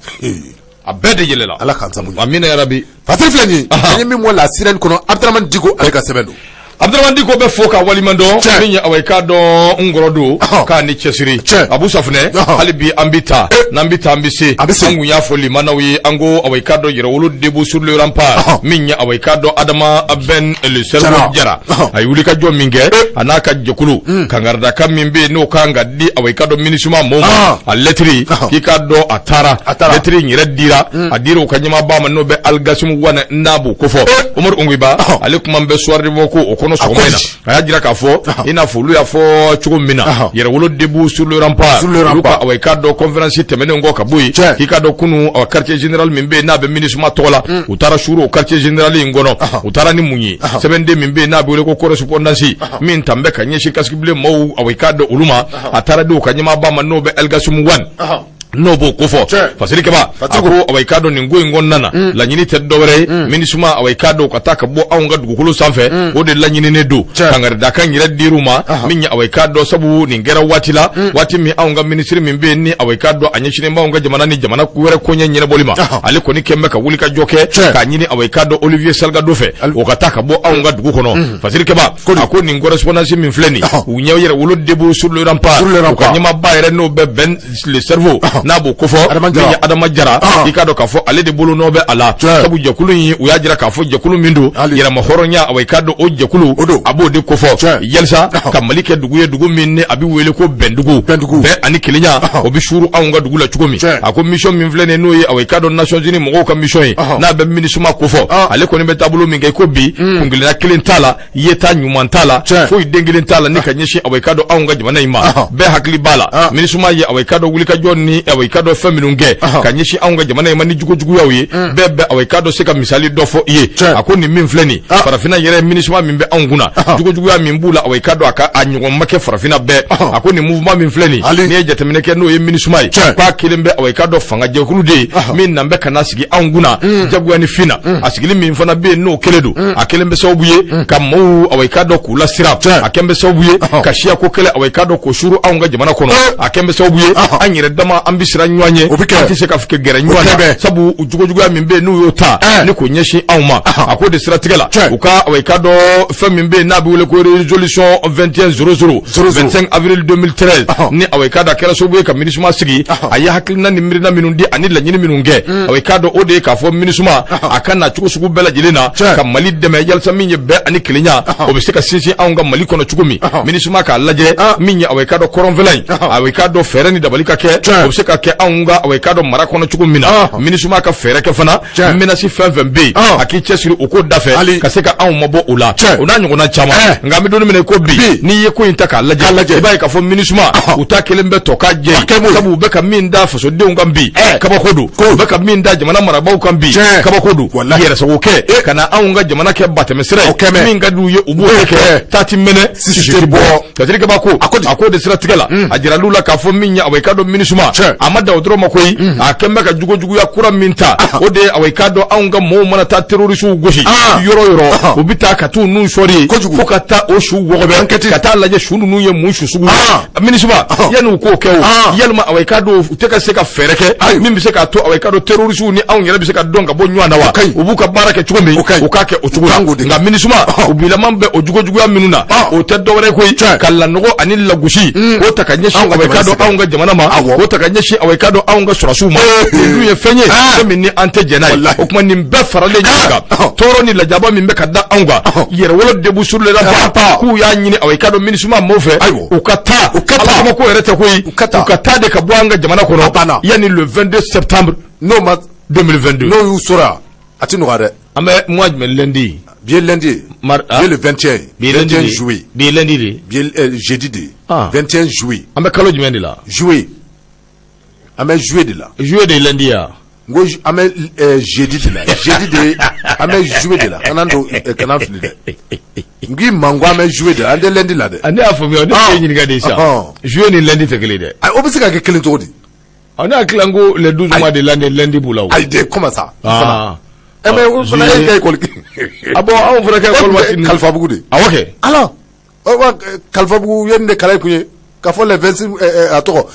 a bɛɛ de yɛlɛla. Ala k'an sabu. Amina yarabi. Fasiri filɛ nin ye, an ye min bɔ La Sirène kɔnɔ, Abdramane Diko, ale ka sɛbɛn don. Abdramane Diko bɛ fo ka waliman dɔn min ye, awa, i k'a dɔn n kɔrɔ don k'a ni cɛsiri. Abu Safunɛ, hali bi an bɛ taa, n'an bɛ taa, an bɛ se. An kun y'a fɔ limanaw ye, an ko, awa, i k'a dɔn yɛrɛwolo debout sur le rempart, min ye, awa, i k'a dɔn Adama Ben le Cerveau Jara, a ye wulikajɔ min kɛ, a n'a ka jɛkulu, kankaridaka min bɛ yen n'o kan ka di, awa, i k'a dɔn MINUSMA mɔɔw ma, a lɛtiri, k'i k'a dɔn a taara, lɛtiri in yɛrɛ dira, a dira u ka ɲɛmaaba ma, n'o bɛ Algasimu Wane, n'a b'o kofɔ. Umaru Ongiba, ale kuma bɛ Soir de ko o kɔnɔ sɔgɔma in na, a y'a jira k'a fɔ i n'a fɔ olu y'a fɔ cogo min na, yɛrɛwolo debout sur le rempart, olu ka, awa, i k'a dɔn conférence tɛmɛnen kɔ ka bɔ yen, k'i k'a dɔn kunun, awa, quartier général min bɛ yen n'a bɛ MINUSMA tɔgɔ la, u taara suuru o quartier général in kɔnɔ. U taara ni mun ye? Sɛbɛnden min bɛ yen n'a bɛ wele ko correspondance, min tan bɛ ka ɲɛsin casque bleu maaw, awa, i k'a dɔn olu ma, a taara di u ka ɲɛmaaba ma, n'o bɛ Algasimu Wane, n'o b'o kofɔ. Fasiri Kaba, a ko, awa, i k'a dɔn nin ko in kɔnɔna na, laɲini tɛ dɔwɛrɛ ye, MINUSMA, awa, i k'a dɔn ka taa ka bɔ anw ka dugukolo sanfɛ, o de laɲininen don. Kangaridakan yɛrɛ dir'u ma min ye, awa, i k'a dɔn sabu nin kɛra waati la, waati min anw ka minisiri min bɛ yen ni, awa, i k'a dɔn a ɲɛsinnen b'anw ka jamana ni jamana wɛrɛ koɲɛ ɲɛnabɔli ma, ale kɔni kɛn bɛ ka wuli ka jɔ kɛ k'a ɲini, awa, i k'a dɔn Olivier Salgado fɛ, o ka taa ka bɔ anw ka dugu kɔnɔ. Fasiri Kaba, a ko nin correspondance min filɛ nin, u ɲɛ yɛrɛwolo debout sur le rempart, u ka ɲɛmaaba yɛrɛ, n'o bɛ Ben le Cerveau, n'a b'o kofɔ, min ye Adama Jara, i k'a dɔn k'a fɔ ale de bolo nɔ bɛ a la, sabu jɛkulu in, u y'a jira k'a fɔ jɛkulu min don, yɛrɛma hɔrɔnya, awa, i k'a dɔn o jɛkulu, a b'o de kofɔ yalisa ka Mali kɛ dugu ye, dugu min ni a bɛ wele ko bɛndugu, bɛn ani kelenya o bɛ suuru anw ka dugu la cogo min. A ko mission min filɛ nin ye, n'o ye, awa, i k'a dɔn Nations Unies mɔgɔw ka mission ye, n'a bɛ MINUSMA kofɔ, ale kɔni bɛ taabolo min kɛ i ko bi, kunkelenna kelen t'a la, yeta ɲuman t'a la, foyi den kelen t'a la ni ka ɲɛsin, awa, i k'a dɔn anw ka jamana in ma. Bɛɛ hakili b'a la, MINUSMA ye, awa, i k'a dɔn wulikajɔ ni, awa, i k'a dɔn fɛn minnu kɛ ka ɲɛsin anw ka jamana in ma ni jugujuguyaw ye, bɛɛ bɛ, awa, i k'a dɔn se ka misali dɔ fɔ i ye. A ko nin min filɛ nin, farafinna yɛrɛ MINUSMA min bɛ anw kunna, jugujuguya min b'u la, awa, i k'a dɔn a ka a ɲɔgɔn ma kɛ farafinna bɛɛ. A ko nin mouvement min filɛ nin, n'i ye jateminɛ kɛ, n'o ye MINUSMA ye, k'a kelen bɛ, awa, i k'a dɔn fangajɛkulu de ye min nan bɛ ka na sigi anw kunna jagoya ni fin na. A sigili min fana bɛ yen n'o kelen don, a kelen bɛ sababu ye ka maaw, awa, i k'a dɔn k'u lasiran, a kɛn bɛ sababu ye ka siyako kɛlɛ, awa, i k'a dɔn k'o suuru anw ka jamana kɔnɔ, a kɛn bɛ sababu ye an yɛrɛ dama an bɛ siran ɲɔgɔn ɲɛ, an tɛ se ka gɛrɛ ɲɔgɔn na, sabu jugujuguya min bɛ yen n'u y'o ta ni k'o ɲɛsin anw ma. A ko de siratigɛ la, u ka, awa, i k'a dɔn fɛn min bɛ yen n'a bɛ wele ko résolution 21 00 25 avril 2013, ni, awa, i k'a dɔn a kɛra sababu ye ka MINUSMA sigi, a ye hakilina ni miirina minnu di ani laɲini minnu kɛ, awa, i k'a dɔn o de ye k'a fɔ MINUSMA a ka na cogo sugu bɛɛ lajɛlen na ka Mali dɛmɛ yalisa min ye bɛn ani kelenya o bɛ se ka sinsin anw ka Mali kɔnɔ cogo min. MINUSMA k'a lajɛ min ye, awa, i k'a dɔn kɔrɔnfɛla in, awa, i k'a dɔn fɛɛrɛ ni dabali ka kɛ, o bɛ se ka kɛ anw ka, awa, i k'a dɔn mara kɔnɔ cogo min na. MINUSMA ka fɛɛrɛ kɛ fana, menace fɛn fɛn bɛ yen, a k'i cɛsiri o ko da fɛ ka se ka anw mabɔ o la, o n'a ɲɔgɔnna caman. Nka an bɛ don min na i ko bi, n'i ye ko in ta k'a lajɛ, i b'a ye k'a fɔ MINUSMA u ta kelen bɛ tɔ ka jɛ, sabu u bɛ ka min da fasodenw kan bi, kabako don. U bɛ ka min da jamana marabaaw kan bi, kabako don. Yɛrɛsago kɛ ka na anw ka jamana kɛ batɛmɛsira ye, min ka d'u ye u b'o kɛ, ta ti mɛnɛ sisi tɛ bɔ. Fasiri Kaba ko a ko de siratigɛ la, a jiral'u la k'a fɔ min ye, awa, i k'a dɔn MINUSMA a ma dan o dɔrɔn ma koyi, a kɛn bɛ ka jugujuguya kura min ta, o de ye, awa, i k'a dɔn anw ka mɔɔw mana taa terrorisiw gosi yɔrɔ yɔrɔ, u bɛ taa ka t'u nun sɔri fo ka taa o su wɔgɔbɛ ka taa lajɛ su ninnu ye mun su sugu ye. MINUSMA, yanni u k'o kɛ o, yalima, awa, i k'a dɔn u tɛ ka se ka fɛɛrɛ kɛ min bɛ se k'a to, awa, i k'a dɔn terrorisiw ni anw yɛrɛ bɛ se ka dɔn ka bɔ ɲɔgɔn na wa? U b'u ka baara kɛ cogo min, u k'a kɛ o cogo la. Nka MINUSMA u bilama bɛ o jugujuguya minnu na, o tɛ dɔwɛrɛ koyi ka lanɔgɔ ani lagosi k'o ta ka ɲɛsin, awa, i k'a dɔn anw ka jamana ma, k'o ta ka ɲɛsin ɲɛsin awa i k'a dɔn anw ka sɔrɔdasiw ma, nin dun ye fɛn ye, fɛn min ni an tɛ jɛn n'a ye. O tuma nin bɛɛ faralen ɲɔgɔn kan, tɔɔrɔ ni lajaba min bɛ ka da anw kan, Yɛrɛwolo debout sur les remparts k'u y'a ɲini awa i k'a dɔn MINUSMA maaw fɛ, u ka taa. U ka taa. Ala kama ko yɛrɛ tɛ koyi, U ka taa. U ka taa de ka bɔ an ka jamana A kɔnɔ banna. yanni le 22 septembre N'o ma 2022. N'o y'u sɔrɔ yan, a ti nɔgɔya dɛ. An bɛ mois jumɛn? Lundi? Bi ye lundi ye. Ah. Bi ye le 21 ye. Bi ye lundi 21 de. juillet. Bi ye lundi de. Bi ye jeudi de ye. Ah. 21 juillet. An bɛ kalo jumɛn de la? Juillet, an bɛ juillet de la. Juillet de ye lundi ya? N ko an bɛ jeudi de la, jeudi de ye, an bɛ juillet de la. Kana don, kana fili dɛ. N k'i ma, n ko an bɛ juillet de la, an tɛ lundi la dɛ. Ah, ne y'a faamuya, ne Ah. ye ɲininka de sisan. Juillet ni lundi tɛ kelen dɛ. Ayi, o bɛ se ka kɛ kelen cogo di? Ah, ne hakili la n ko les 12 mois de l'année, lundi b'u la o. Ayi de, comment ça? Ah. Ɛ, mais o fana e kɛ école. Ah bon, anw fana kɛ école waati ni Kalifabugu de. Awɔ kɛ. Ala o wa Kalifabugu ye nin de kalan kun ye k'a fɔ les 26, a tɔgɔ,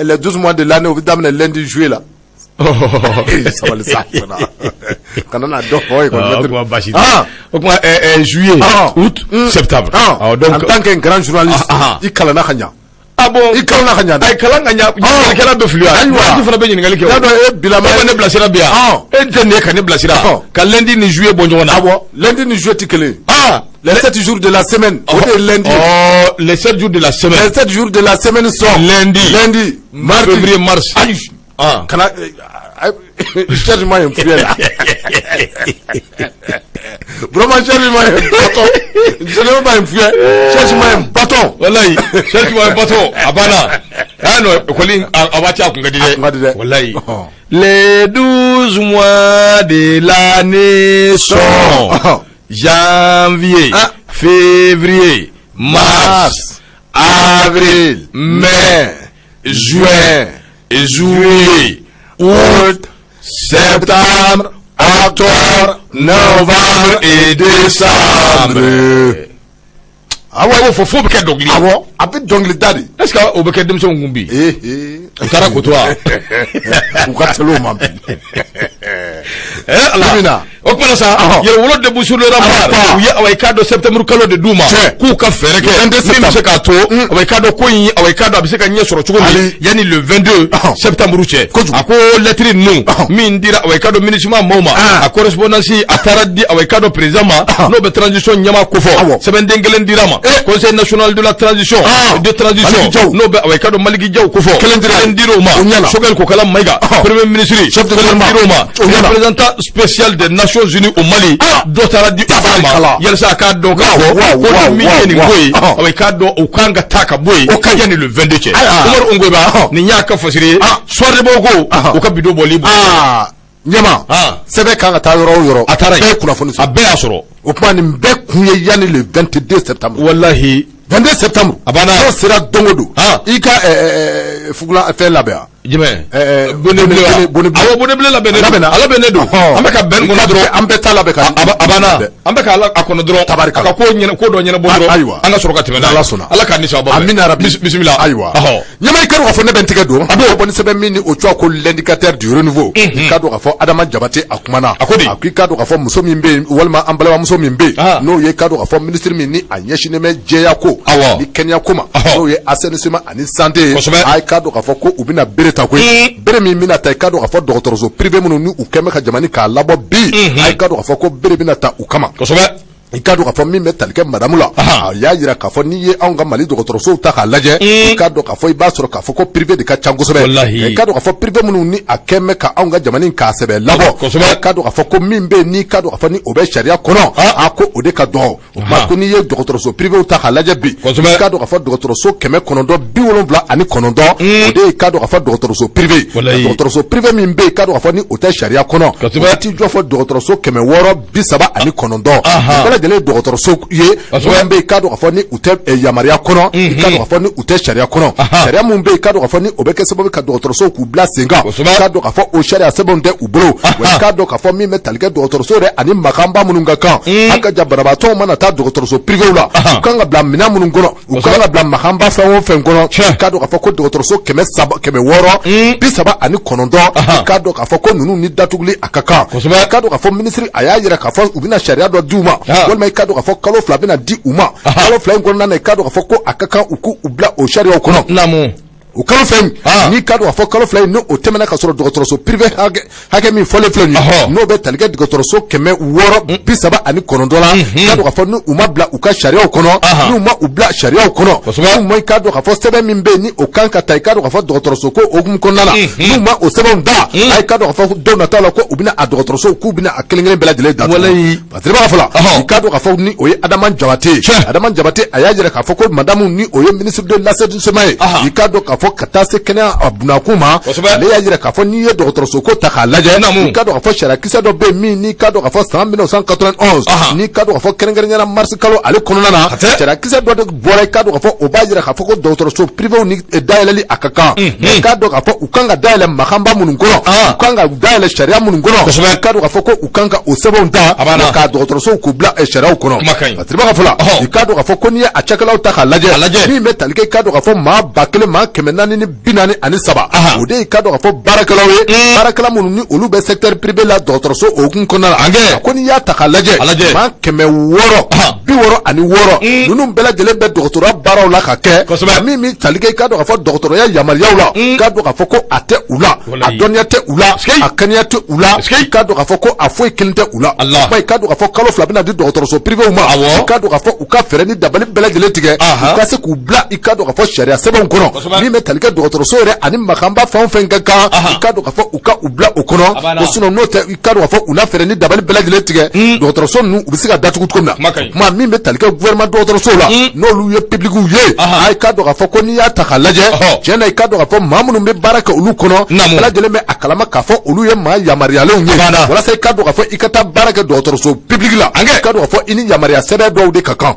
les 12 mois de l'année, o bɛ daminɛ lundi juillet la. Eh, sabali sa fana, kana na dɔ fɔ école Ah, o maître. tuma baasi tɛ. Ah. O tuma juillet, Ah. août, septembre. Ah. Ah, donc en tant que grand journaliste, Ah, ah. i kalanna ka ɲa. Ah bon. I kalanna ka ɲa dɛ. Ayi, kalan ka ɲa, ɲininkalikɛla bɛ fili wa? Ayiwa. Journaliste fana bɛ ɲininkali kɛ o. Y'a dɔn e bilama. E ma ne bilasira bi yan. Ah. E tɛ nin ye ka ne bilasira. Ah. Ka lundi ni juillet bɔ ɲɔgɔn na. Awɔ, lundi ni juillet tɛ kelen ye. Ah. Les 7 jours de la semaine, o de ye lundi ye. Oh, les 7 jours de la semaine. Les 7 jours de la semaine sont Lundi. lundi, mardi, février, mars. Ayi. Ah. Kana cherche-moi un fouet là. Vraiment, cherche-moi un bâton. Je ne veux pas un fouet. Cherche-moi un bâton. Wallahi, cherche-moi un bâton. A banna. Ah non, école a waati a kun ka di dɛ. A kun ka di dɛ. Wallahi. Ɔhɔn. Les 12 mois de l'année sont Ɔhɔn. janvier, Ah. février, mars, avril, mai, juin, juillet, août, septembre, octobre, novembre et décembre. Awɔ. A b'o fɔ f'o bɛ kɛ dɔnkili ye. Awɔ, a bɛ dɔnkili da de. Est-ce que o bɛ kɛ denmisɛnw kun bi? Eh eh. U taara koto wa? U ka teli o ma bi. Eh ala. Bi O tuma na sa, Ɔhɔn. Yɛrɛwolo debout sur le rempart, Ɔhɔn. u ye awa i k'a dɔn septembre kalo de d'u ma Tiɲɛ. k'u ka fɛɛrɛ kɛ 22 min bɛ se k'a to awa i k'a dɔn ko in, awa i k'a dɔn a bɛ se ka ɲɛ sɔrɔ cogo min Ali. yanni le 22 Ɔhɔn. septembre cɛ. Kojugu. A ko lettre ninnu Ɔhɔn. min dira awa i k'a dɔn MINUSMA maaw ma, Ah. a correspondance a taara di awa i k'a dɔn président ma, Ɔhɔn. n'o bɛ transition ɲɛmaa kofɔ. Awɔ. Sɛbɛnden kelen dira ma, Conseil national de la transition, Ah. de transition, Maliki Jaw. n'o bɛ awa i k'a dɔn Maliki Jaw kofɔ. Kelen dira. Kelen dir'o ma. O ɲɛna. Choguel Kokala Maïga, Ɔhɔn. premier ministre, Chef de kelen gouvernement. dir'o ma. O ɲɛna. Représentant spécial des Nations Unies au Mali, Ah. dɔ taara di o fana ma Tabarikala. yalisa a k'a dɔn k'a Waaw, fɔ waaw, ko ni waaw, min ye nin waaw, ko ye, waaw. awa i k'a dɔn o kan ka taa ka bɔ yen O ka ɲi. yanni le 22 cɛ. Ayiwa. Umaru Ongoyiba, Ɔhɔn. nin y'a ka fasiri ye. Ah. Soir de Bamako, Ɔhɔn. u ka bidon bɔli bɔ. Aa, ɲɛma. Ah. Sɛbɛn kan ka taa yɔrɔ o yɔrɔ. A taara yen. Bɛɛ ye kunnafoni A sɔrɔ. bɛɛ y'a sɔrɔ. O tuma nin bɛɛ kun ye yanni le 22 septembre. Walahi. 22 septembre. A banna. N'o sera don o don. Ah. I ka fugulan fɛn labɛn wa? Jumɛn? Bonnet Bonnet bleu, bleu. bonnet bleu. Awɔ, bonnet bleu labɛnnen don. Labɛnna. A labɛnnen don. Ɔhɔn. An bɛ ka bɛn kɔnɔ dɔrɔn. An bɛɛ ta labɛn ka. A banna, an bɛ ka ala a kɔnɔ dɔrɔn. Tabarikala. A ka ko ɲɛna, ko dɔ ɲɛnabɔ dɔrɔn. Ayiwa. An ka sɔrɔ ka tɛmɛ n'a ye. Ala sɔnna. Ala k'a ni sababa bɛn. Amina rabi. Bisimila. Ayiwa. Ɔhɔ. Ɲɛma, i ka dɔn k'a fɔ ne bɛ n tɛgɛ don. A bɛ bɔ ni sɛbɛn min ni o tɔgɔ ko L'Indicateur du Renouveau. I ka dɔn k'a fɔ Adama Jabate a kumana. A ko di? A ko i ka dɔn k'a fɔ muso min bɛ yen, walima an balimamuso min bɛ Ah. yen, n'o ye i ka dɔn k'a fɔ ministre min ni a ɲɛsinnen bɛ jɛya ko. Awɔ. Ni kɛnɛya ko ma. Ɔhɔ. N'o ye assainissement ani santé ye. Kosɛbɛ. A i ka dɔn k'a fɔ ko u bɛna bere ta koyi. Bere min bɛna ta, i ka dɔn k'a fɔ dɔgɔtɔrɔso privé minnu ni u kɛn bɛ ka jamana k'a labɔ bi. A i ka dɔn k'a fɔ ko bere bɛna ta u kama. Kosɛbɛ. I ka dɔn k'a fɔ min bɛ tali kɛ madamu la, Ahan. a y'a jira k'a fɔ n'i ye anw ka Mali dɔgɔtɔrɔsow ta k'a lajɛ, i ka dɔn k'a fɔ i b'a sɔrɔ k'a fɔ ko privé de ka ca kosɛbɛ. Walahi. I ka dɔn k'a fɔ privé minnu ni a kɛn bɛ ka anw ka jamana in k'a sɛbɛ labɔ, Kosɛbɛ. i ka dɔn k'a fɔ ko min bɛ yen n'i ka dɔn k'a fɔ ni o bɛ sariya kɔnɔ, Ah. a ko o de ka dɔgɔ. O tuma Ahan. ko n'i ye dɔgɔtɔrɔso privéw ta k'a lajɛ bi, Kosɛbɛ. i ka dɔn k'a fɔ dɔgɔtɔrɔso 979, o de ye i ka dɔn k'a fɔ dɔgɔtɔrɔso privé. Walahi. Dɔgɔtɔrɔso privé min bɛ yen, i ka dɔn k'a fɔ ni o tɛ sariya kɔnɔ, Kosɛbɛ. o t'i jɔ fɔ dɔgɔtɔrɔso 639. Ahan. O bɛɛ lajɛlen ye dɔgɔtɔrɔso ye Kosɛbɛ. minnu bɛ yen, i ka dɔn k'a fɔ ni u tɛ yamaruya kɔnɔ, i ka dɔn k'a fɔ ni u tɛ sariya kɔnɔ. Ahan. Sariya mun bɛ yen, i ka dɔn k'a fɔ ni o bɛ kɛ sababu ye ka dɔgɔtɔrɔsow k'u bila sen kan, Kosɛbɛ. i ka dɔn k'a fɔ o sariya sɛbɛnw tɛ u bolo. Wa i ka dɔn k'a fɔ min bɛ tali kɛ dɔgɔtɔrɔso yɛrɛ ani makanba minnu ka kan, a ka ja banabaatɔw mana taa dɔgɔtɔrɔso privéw la, Ahan. u kan ka bila minɛn minnu kɔnɔ, u kan ka bila makanba fɛn o fɛn kɔnɔ, Tiɲɛ. i ka dɔn k'a fɔ ko dɔgɔtɔrɔso 300, 639, Ahan. i ka dɔn k'a fɔ ko ninnu ni datuguli a ka kan. Kosɛbɛ. I ka dɔn k'a fɔ minisiri a y'a jira k'a fɔ u bɛna sariya dɔ di u ma, Ah. walima i ka dɔn k'a fɔ kalo 2 bɛna di u ma. Ahan. Kalo 2 in kɔnɔna na, i ka dɔn k'a fɔ ko a ka kan u k'u bila o sariyaw kɔnɔ. Naamu. O kalo 2 in, n'i k'a dɔn k'a fɔ kalo 2 in, n'o tɛmɛna ka sɔrɔ dɔgɔtɔrɔso privé hakɛ min fɔlen filɛ nin ye, n'o bɛ tali kɛ dɔgɔtɔrɔso 639 la, k'a dɔn k'a fɔ n'u ma bila u ka sariyaw kɔnɔ, n'u ma u bila sariyaw kɔnɔ, n'u ma i k'a dɔn k'a fɔ sɛbɛn min bɛ yen ni o kan ka ta i k'a dɔn k'a fɔ dɔgɔtɔrɔso ko hukumu kɔnɔna la, n'u ma o sɛbɛnw da, a ye k'a dɔn k'a fɔ don nataw la ko u bɛna a dɔgɔtɔrɔsow k'u bɛna a kelen kelen bɛɛ lajɛlen datugu. Batiriba fɔlɔ, i k'a dɔn k'a fɔ ni o ye Adama Jabate ye, Adama Jabate a y'a jira k'a fɔ ko madamu ni o ye ministre de l'assainissement ye, i k'a dɔn k'a fɔ ka taa se kɛnɛya bunakun ma, ale y'a jira k'a fɔ n'i ye dɔgɔtɔrɔso ko ta k'a lajɛ, i k'a dɔn k'a fɔ sariyakisɛ dɔ bɛ yen min n'i k'a dɔn k'a fɔ san 1991, n'i k'a dɔn k'a fɔ kɛrɛnkɛrɛnnenya la mars kalo ale kɔnɔna na, sariyakisɛ dɔ de bɔra, i k'a dɔn k'a fɔ o b'a jira k'a fɔ ko dɔgɔtɔrɔso privéw ni dayɛlɛli a ka kan, i k'a dɔn k'a fɔ u kan ka dayɛlɛ makanba minnu kɔnɔ, u kan ka dayɛlɛ sariya minnu kɔnɔ, i k'a dɔn k'a fɔ ko u kan ka o sɛbɛnw ta ka dɔgɔtɔrɔsow k'u bila sariyaw kɔnɔ. Batiriba ka fɔ la, i k'a dɔn k'a fɔ ko n'i ye a cakɛlaw ta k'a lajɛ, min bɛ tali kɛ i k'a dɔn k'a fɔ maa 1443, o de ye i k'a dɔn k'a fɔ baarakɛlaw ye, baarakɛla minnu ni olu bɛ secteur privé la dɔgɔtɔrɔso o hukumu kɔnɔna la. A ko n'i y'a ta k'a lajɛ, maa 666 ninnu bɛɛ lajɛlen bɛ dɔgɔtɔrɔya baaraw la ka kɛ, min bɛ tali kɛ i k'a dɔn k'a fɔ dɔgɔtɔrɔya yamaruyaw la, k'a dɔn k'a fɔ ko a tɛ u la, a dɔnniya tɛ u la, a kɛnɛya tɛ u la, i k'a dɔn k'a fɔ ko a foyi kelen tɛ u la. I k'a dɔn k'a fɔ kalo 2 bɛna di dɔgɔtɔrɔso privéw ma, i k'a dɔn k'a fɔ u ka fɛɛrɛ ni dabali bɛɛ lajɛlen tigɛ, u ka se k'u bila i k'a dɔn k'a fɔ sariya sɛbɛnw kɔnɔ, min bɛ tali kɛ dɔgɔtɔrɔso yɛrɛ ani makanba fɛn o fɛn ka kan, i k'a dɔn k'a fɔ u ka u bila o kɔnɔ, ko sinon n'o tɛ i k'a dɔn k'a fɔ u na fɛɛrɛ ni dabali bɛɛ lajɛlen tigɛ, dɔgɔtɔrɔso ninnu u bɛ se ka datugu cogo min na. Kuma min bɛ tali kɛ gouvernement dɔgɔtɔrɔsow la, n'olu ye publicw ye, a k'a dɔn k'a fɔ ko n'i y'a ta k'a lajɛ, tiɲɛ na i k'a dɔn k'a fɔ maa minnu bɛ baara kɛ olu kɔnɔ, bɛɛ lajɛlen bɛ a kalama k'a fɔ olu ye maa yamaruyalenw ye, walasa i k'a dɔn k'a fɔ i ka taa baara kɛ dɔgɔtɔrɔso public la, i k'a dɔn k'a fɔ i ni yamaruya sɛbɛn dɔw de ka kan.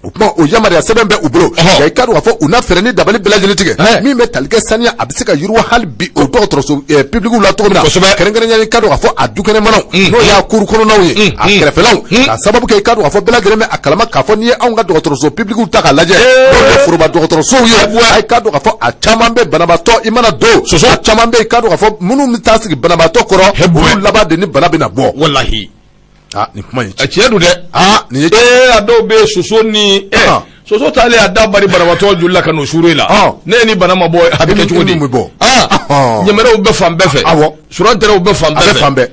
O tuma o yamaruya sɛbɛn bɛ u bolo, nka i k'a dɔn k'a fɔ u na fɛɛrɛ ni dabali bɛɛ lajɛlen tigɛ, min bɛ tali kɛ saniya a bɛ se ka yiriwa hali bi o dɔgɔtɔrɔso publicw la cogo min na, kɛrɛnkɛrɛnnenya i k'a dɔn k'a fɔ a dukɛnɛmanaw, n'o y'a kuru kɔnɔnaw ye, a kɛrɛfɛlaw, k'a sababu kɛ i k'a dɔn k'a fɔ bɛɛ lajɛlen bɛ a kalama k'a fɔ n'i ye anw ka dɔgɔtɔrɔso publicw ta k'a lajɛ, n'o ye foroba dɔgɔtɔrɔsow ye, a k'a dɔn k'a fɔ a caman bɛ banabaatɔ i mana don, a caman bɛ i k'a dɔn k'a fɔ minnu bɛ taa sigi banabaatɔ kɔrɔ, olu laban de ni bana bɛna bɔ. Walahi. Ah, nin kuma in tiɲɛ don dɛ. Ah, nin ye a dɔw bɛ soso ni soso taalen a da bari banabaatɔ joli la ka n'o suuru i la. Ne ni bana ma bɔ a bɛ kɛ cogo di? Bɛ bɔ. Ɲɛmɛrɛw bɛ fan bɛɛ fɛ. Awɔ. Surantɛrɛw bɛ fan bɛɛ fɛ. A bɛ fan bɛɛ.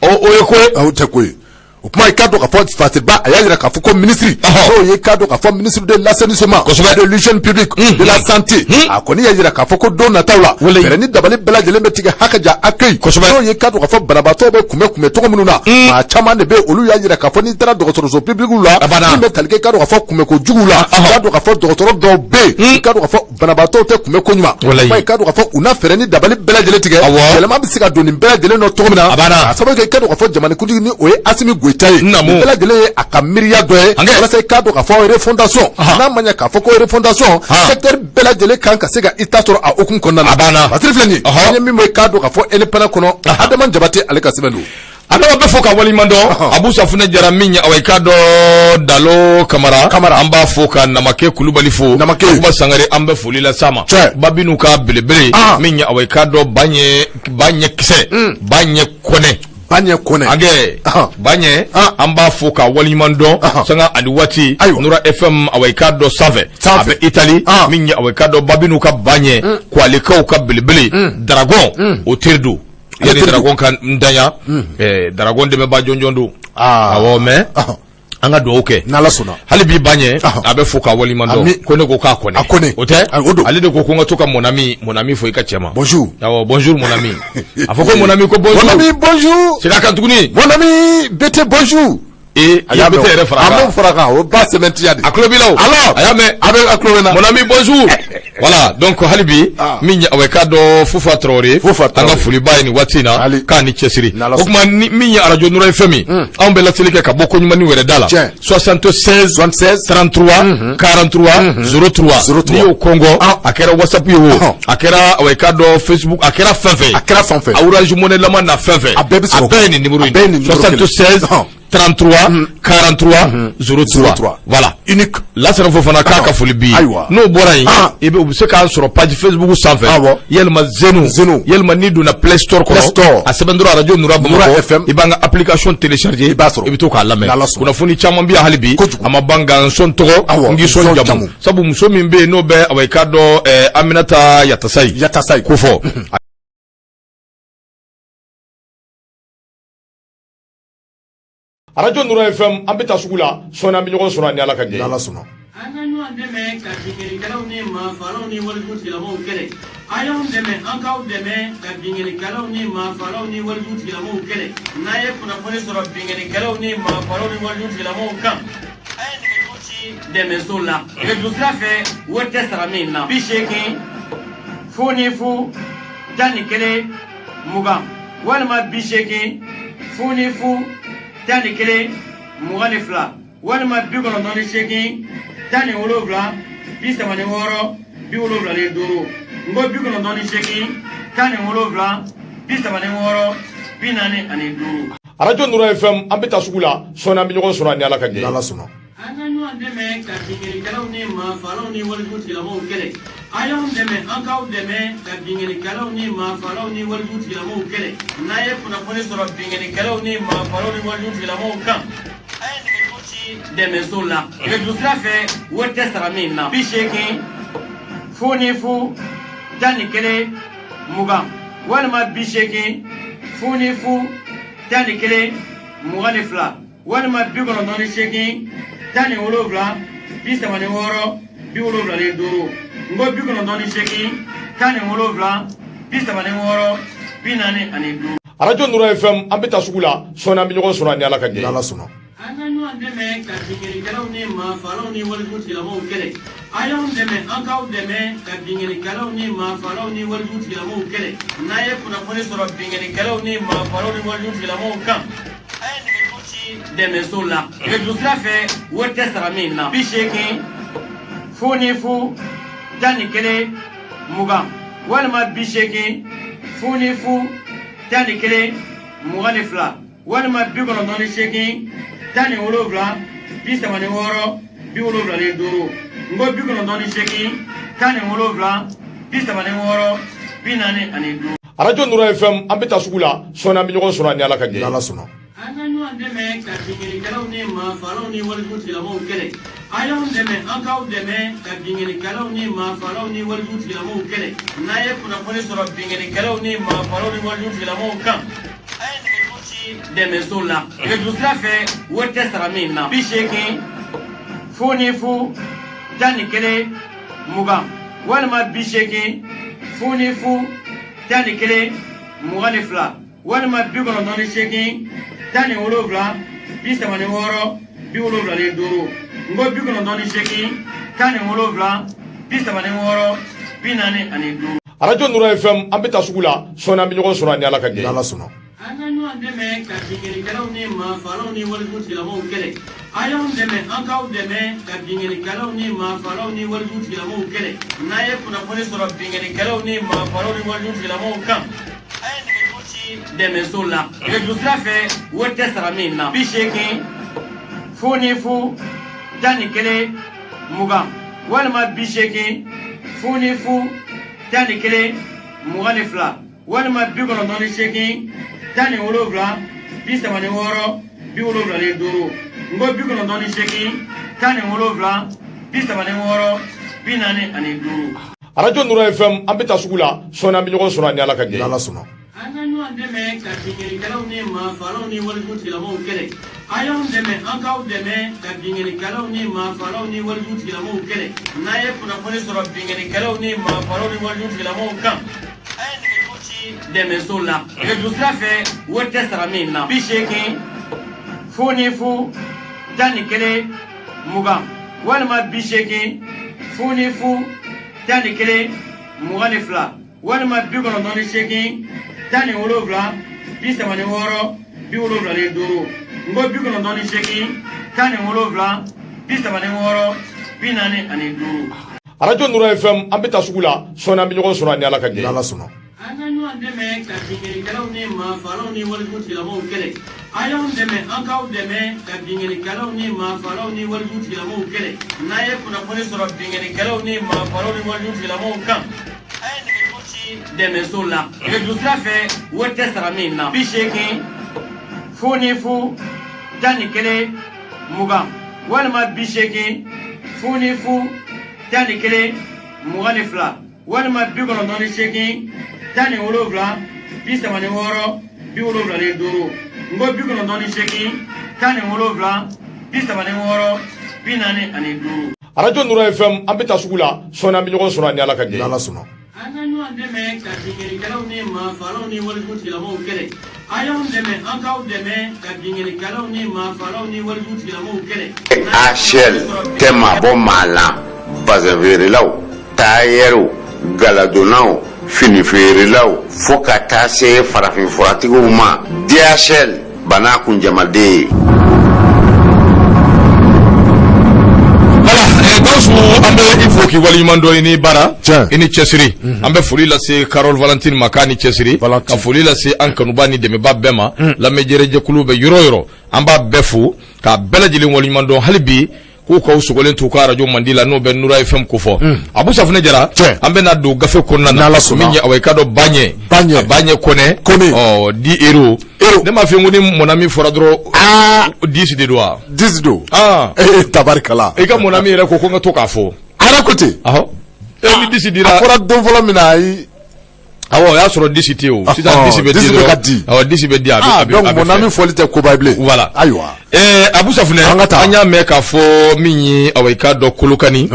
O ye ko ye. O tɛ ko ye. O kuma i k'a dɔn k'a fɔ Fatiba a y'a jira k'a fɔ ko ministre, n'o ye k'a dɔn k'a fɔ ministre de l'assainissement, de l'hygiène publique, de la santé, a kɔni y'a jira k'a fɔ ko don nataw la, fɛɛrɛ ni dabali bɛɛ lajɛlen bɛ tigɛ hakaja accueil, n'o ye k'a dɔn k'a fɔ banabaatɔ bɛ kunbɛn cogo minnu na, maa caman de bɛ olu y'a jira k'a fɔ n'i taara dɔgɔtɔrɔso public la, min bɛ tali kɛ k'a dɔn k'a fɔ kunbɛnko jugu la, k'a dɔn k'a fɔ dɔgɔtɔrɔ dɔw bɛ yen, k'a dɔn k'a fɔ banabaatɔw tɛ kunbɛn ko ɲuman, i k'a dɔn k'a fɔ u na fɛɛrɛ ni dabali bɛɛ lajɛlen tigɛ, yɛlɛma bɛ se ka don nin bɛɛ lajɛlen nɔ cogo min na, k'a sababu kɛ i k'a dɔn k'a fɔ jamanakuntigi ni o ye Asimi Goyita ye, nin bɛɛ lajɛlen ye a ka miiriya dɔ ye, walasa i k'a dɔn k'a fɔ refondation, n'a ma ɲɛ k'a fɔ ko refondation, secteur bɛɛ lajɛlen kan ka se ka i ta sɔrɔ a hukumu kɔnɔna na. Batiri filɛ nin ye, an ye min bɔ i k'a dɔn k'a fɔ Indépendant kɔnɔ, Adama Jabate ale ka sɛbɛn don. Adama bɛ fo ka waleɲuman dɔn, Abu Safunɛ Jara min ye awa i k'a dɔn Dalo Kamara, an b'a fo ka Namake Kulubali fo, Yakuba Sangare an bɛ foli las'a ma, Babinu ka belebele min ye awa i k'a dɔn Baɲɛ Kisɛ, Baɲɛ Kɔnɛ, Baɲɛ Kɔnɛ, angɛ Baɲɛ, an b'a fo ka waleɲuman dɔn sanga ani waati, Nura FM awa i k'a dɔn sanfɛ, a bɛ Itali, min ye awa i k'a dɔn Babinu ka Baɲɛ, Kwalekaw ka belebele, Dragon o teri don. Yani Dragon ka ntanya, Dragon dɛmɛba jɔnjɔn don. Awɔ, mais an ka dugawu kɛ n'Ala sɔnna. Hali bi Baɲɛ a bɛ fo ka waleɲuman dɔn, ko ne ko k'a kɔnɛ, a kɔnɛ, o tɛ, ale de ko ko n ka to ka mon ami fo i ka cɛ ma. Bonjour. Awɔ, bonjour mon ami. A fɔ ko mon ami ko bonjour. Mon ami bonjour. Segin a kan tuguni. Mon ami BT bonjour. A y'a mɛn, yɛrɛ fara kan. A b'o fara kan, o ba sɛmɛntiya de. A tulo b'i la o. Alors, a y'a mɛn. A bɛ a tulo bɛ na. Mon ami bonjour. Voilà, donc hali bi min ye awa i k'a dɔn Fufa Tarawele, an ka foliba ye nin waati in na, k'a ni cɛsiri. O tuma min ye arajo Nura FM ye, anw bɛ laseli kɛ ka bɔ Koɲumani wɛrɛ da la. 76 76 33 43 03. N'i y'o kɔngɔ, a kɛra WhatsApp ye o, a kɛra awa i k'a dɔn Facebook, a kɛra fɛn fɛn. A kɛra fɛn fɛn. Orange Money lama na fɛn fɛn. A bɛɛ bɛ sɔrɔ. A bɛɛ ye nin numéro in. 76 33 43 03. 03. Voilà. Unique. Lasana Fofana k'a ka foli b'i ye. Ayiwa. N'o bɔra yen, Ah. i bɛ u bɛ se k'an sɔrɔ page Facebook sanfɛ. Awɔ. Yalima Zeno. Zeno. Yalima n'i donna Play Store kɔnɔ. Play Store. A sɛbɛn dɔrɔn Radio Nura Bamakɔ. Nura FM. I b'an ka application télécharger. I b'a sɔrɔ. I bɛ to k'a lamɛn. N'Ala sɔnna. Kunnafoni caman bɛ yan hali bi. Kojugu. A ma ban nka n sɔn tɔgɔ. Awɔ, N k'i sɔn n sɔn jamu. jamu. Sabu muso min bɛ yen n'o bɛ awa i k'a dɔn Aminata Yatasayi. Yatasayi. Ko fɔ. Radio Nura FM, an bɛ taa sugu la sɔɔni, an bɛ ɲɔgɔn sɔrɔ ani Ala ka jɛ ye. N'Ala sɔnna. An ka ɲɔgɔn dɛmɛ ka binkannikɛlaw ni maafalaw ni walijutigilamɔgɔw kɛlɛ. A y'anw dɛmɛ, an k'aw dɛmɛ ka binkannikɛlaw ni maafalaw ni walijutigilamɔgɔw kɛlɛ. N'a ye kunnafoni sɔrɔ binkannikɛlaw ni maafalaw ni walijutigilamɔgɔw kan, a ye nɛgɛjuru ci dɛmɛso la nɛgɛjuru sira fɛ, wari tɛ sara min na: 80 00 11 20 walima 80 00 11 22 walima 98 17 36 75. N ko 98 17 36 45. Radio Nura FM, an bɛ taa sugu la sɔɔni, an bɛ ɲɔgɔn sɔrɔ ani Ala ka jɛ ye. N'Ala sɔnna. An ka ɲɔgɔn dɛmɛ ka binkannikɛlaw ni maafalaw ni walijutigilamɔgɔw kɛlɛ. A y'anw dɛmɛ, an k'aw dɛmɛ ka binkannikɛlaw ni maafalaw ni walijutigilamɔgɔw kɛlɛ. N'a ye kunnafoni sɔrɔ binkannikɛlaw ni maafalaw ni walijutigilamɔgɔw kan, a ye nɛgɛjuru ci dɛmɛso la nɛgɛjuru sira fɛ, wari tɛ sara min na: 80 00 11 20 walima 80 00 11 22 walima 98 17 36 75. N ko 98 17 36 45. Radio Nura FM, an bɛ taa sugu la sɔɔni, an bɛ ɲɔgɔn sɔrɔ ani Ala ka jɛ ye. N'Ala sɔnna. An ka ɲɔgɔn dɛmɛ ka binkannikɛlaw ni maafalaw ni walijutigilamɔgɔw kɛlɛ. A y'anw dɛmɛ, an k'aw dɛmɛ ka binkannikɛlaw ni maafalaw ni walijutigilamɔgɔw kɛlɛ. N'a ye kunnafoni sɔrɔ binkannikɛlaw ni maafalaw ni walijutigilamɔgɔw kan, a ye nɛgɛjuru ci dɛmɛso la nɛgɛjuru sira fɛ, wari tɛ sara min na: 80 00 11 20 walima 80 00 11 22 walima 98 17 36 75. N ko 98 17 36 45. Radio Nura FM, an bɛ taa sugu la sɔɔni, an bɛ ɲɔgɔn sɔrɔ ani Ala ka jɛ ye. N'Ala sɔnna. An ka ɲɔgɔn dɛmɛ ka binkannikɛlaw ni maafalaw ni walijutigilamɔgɔw kɛlɛ. A y'anw dɛmɛ, an k'aw dɛmɛ ka binkannikɛlaw ni maafalaw ni walijutigilamɔgɔw kɛlɛ. N'a ye kunnafoni sɔrɔ binkannikɛlaw ni maafalaw ni walijutigilamɔgɔw kan, a ye nɛgɛjuru ci dɛmɛso la nɛgɛjuru sira fɛ, wari tɛ sara min na: 80 00 11 20 walima 80 00 11 22 walima 98 17 36 75. N ko 98 17 36 45. Radio Nura FM, an bɛ taa sugu la sɔɔni, an bɛ ɲɔgɔn sɔrɔ ani Ala ka jɛ ye. N'Ala sɔnna. An ka ɲɔgɔn dɛmɛ ka binkannikɛlaw ni maafalaw ni walijutigilamɔgɔw kɛlɛ. A y'anw dɛmɛ, an k'aw dɛmɛ ka binkannikɛlaw ni maafalaw ni walijutigilamɔgɔw kɛlɛ. N'a ye kunnafoni sɔrɔ binkannikɛlaw ni maafalaw ni walijutigilamɔgɔw kan, a ye nɛgɛjuru ci dɛmɛso la nɛgɛjuru sira fɛ, wari tɛ sara min na: 80 00 11 20 walima 80 00 11 22 walima 98 17 36 75. N ko 98 17 36 45. Radio Nura FM, an bɛ taa sugu la sɔɔni, an bɛ ɲɔgɔn sɔrɔ ani Ala ka jɛ ye. N'Ala sɔnna. An ka ɲɔgɔn dɛmɛ ka binkannikɛlaw ni maafalaw ni walijutigilamɔgɔw kɛlɛ. A y'anw dɛmɛ, an k'aw dɛmɛ ka binkannikɛlaw ni maafalaw ni walijutigilamɔgɔw kɛlɛ. N'a ye kunnafoni sɔrɔ binkannikɛlaw ni maafalaw ni walijutigilamɔgɔw kan, a ye nɛgɛjuru ci dɛmɛso la nɛgɛjuru sira fɛ, wari tɛ sara min na: 80 00 11 20 walima 80 00 11 22 walima 98 17 36 75. N ko 98 17 36 45. Radio Nura FM, an bɛ taa sugu la sɔɔni, an bɛ ɲɔgɔn sɔrɔ ani Ala ka jɛ ye. N'Ala sɔnna. An ka ɲɔgɔn dɛmɛ ka binkannikɛlaw ni maafalaw ni walijutigilamɔgɔw kɛlɛ. A y'anw dɛmɛ an k'aw dɛmɛ ka binkannikɛlaw ni maafalaw ni walijugu tigilamɔgɔw kɛlɛ. N'a ye kunnafoni sɔrɔ binkannikɛlaw ni maafalaw ni walijugu tigilamɔgɔw kan, a ye nɛgɛjuru ci dɛmɛso la. Nɛgɛjuru sira fɛ, wari tɛ sara min na. 80 0 0 11 20 walima 80 0 0 11 22 walima 98 17 36 75. N ko 98 17 36 45. Arajo Nura FM, an bɛ taa sugu la sɔɔni, an bɛ ɲɔgɔn sɔrɔ ni Ala ka jɛ ye. N'Ala sɔnna. An ka ɲɔgɔn dɛmɛ ka binkannikɛlaw ni maafalaw ni walijugu tigilamɔgɔw kɛlɛ. A y'anw dɛmɛ an k'aw dɛmɛ ka binkannikɛlaw ni maafalaw ni walijugu tigilamɔgɔw kɛlɛ. HL tɛ maa bɔ maa la, bazɛn feerelaw, tailleur, galadonnaw, fini feerelaw, fo ka taa se farafinfuratigiw ma, DHL bana kunjamaden ye. Voilà, Gawusu, an bɛ i fo k'i waleɲuman dɔn, i ni baara, i ni cɛsiri. An bɛ foli lase Carole Valentine ma k'a ni cɛsiri, ka foli lase an kanuba ni dɛmɛba bɛɛ ma. Lamɛnjɛrɛjɛkulu bɛ yɔrɔ o yɔrɔ, an b'a bɛɛ fo k'a bɛɛ lajɛlen waleɲuman dɔn hali bi k'u k'aw sogolen t'u ka arajo mandi la, n'o bɛ Nura FM kofɔ. Abu Safunɛ Jara, an bɛ na don gafe kɔnɔna na min ye, awa, i ka dɔn Baɲɛ Baɲɛ Kɔnɛ ɔ di ero ne m'a f'i ye ko ni mon ami fɔra dɔrɔn, 10 de don wa? 10 don. Tabarikala. I ka mon ami yɛrɛ ko ko n ka to k'a fɔ. A yɛrɛ ko ten. Ɔhɔ, e ni 10 dira. A fɔra don fɔlɔ min na, ayi. Awɔ, o y'a sɔrɔ 10 tɛ yen o. Sisan 10 bɛ di dɔrɔn. Awɔ, 10 bɛ di, a bɛ a bɛ. Donc mon ami fɔli tɛ koba ye bilen. Voilà. Ayiwa. Abu Safunɛ, an ka taa. An y'a mɛn k'a fɔ min ye, awa, i k'a dɔn Kolokani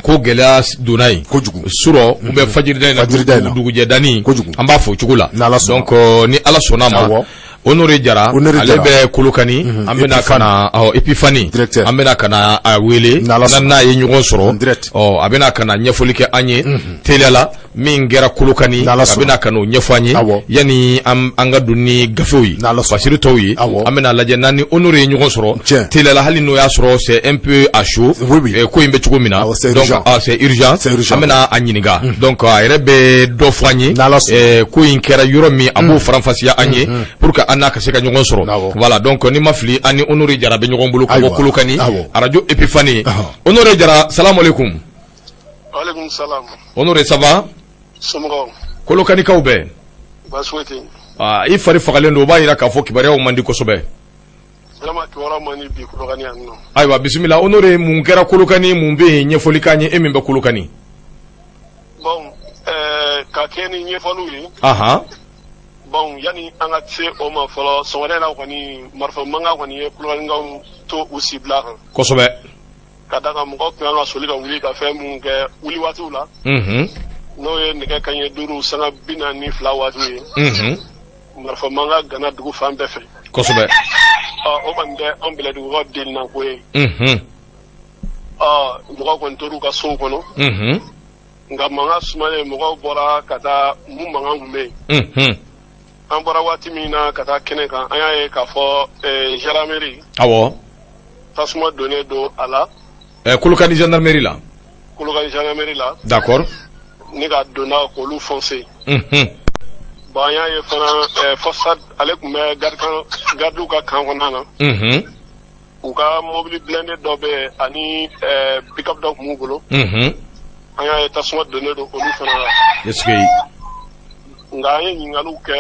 ko gɛlɛya donna yen. Kojugu. Surɔ ou bien fajirida in na, dugujɛdani. Kojugu. An b'a fɔ o cogo la. N'Ala sɔnna. Donc ni Ala sɔnna ma. Honore Jara, ale bɛ Kolokani, an bɛna ka na, ɔ, Epifani, an bɛna ka na a wele n'a ye ɲɔgɔn sɔrɔ, ɔ, a bɛna ka na ɲɛfɔli kɛ an ye teliya la min kɛra Kolokani, a bɛna ka n'o ɲɛfɔ an ye yanni an ka don ni gafew ye, fasiri tɔw ye. An bɛna lajɛ n'an ni Honore ye ɲɔgɔn sɔrɔ teliya la, hali n'o y'a sɔrɔ c'est un peu à chaud, ko in bɛ cogo min na, donc c'est urgent, an bɛna a ɲininka. Donc a yɛrɛ bɛ dɔ fɔ an ye ko in kɛra yɔrɔ min, a b'o faranfasiya an ye pour que an n'a ka se ka ɲɔgɔn sɔrɔ. Voilà, donc ni ma fili, an ni Honore Jara bɛ ɲɔgɔn bolo ka bɔ Kolokani, arajo Epifani. Honore Jara, salamu aleykum. Waaleykum salam. Honore, ça va? Somɔgɔw? Kolokanikaw bɛɛ? Baasi foyi tɛ yen. I fari fagalen don, o b'a jira k'a fɔ kibaruyaw man di kosɛbɛ. Vraiment, kibaruyaw man di bi Kolokani yan nɔ. Ayiwa, bisimila Honore, mun kɛra Kolokani, mun bɛ yen, ɲɛfɔli k'an ye, e min bɛ Kolokani. Bon, ka kɛ ni ɲɛfɔliw ye. Bon, yanni an ka se o ma fɔlɔ, sɔgɔmada in na kɔni, marifa mankan kɔni ye Kolokanikaw to u sibila kan. Kosɛbɛ. Ka da kan mɔgɔw tun kan ka soli ka wuli ka fɛn minnu kɛ wuli waatiw la. N'o ye nɛgɛ kanɲɛ 5:42 waatiw ye. Marifa mankan gana dugu fan bɛɛ fɛ. Kosɛbɛ. Ɔ, o kɔni tɛ anw Bɛlɛdugukaw delinako ye. Ɔ, mɔgɔw kɔni tor'u ka sow kɔnɔ. Nka mankan sumalen, mɔgɔw bɔra ka taa mun mankan tun bɛ yen. An bɔra waati min na ka taa kɛnɛ kan, an y'a ye k'a fɔ gendarmerie. Awɔ. Tasuma donnen don a la. Kolokani gendarmerie la. Kolokani gendarmerie la. D'accord. Ni ka donna k'olu foncer. Bon, an y'a ye fana, Fosad ale tun bɛ gardiw ka camp kɔnɔna na. U ka mobili blindé dɔ bɛ yen ani pick-up dɔ tun b'u bolo. An y'a ye tasuma donnen don olu fana la. Est-ce que. Nka an ye ɲininkaliw kɛ,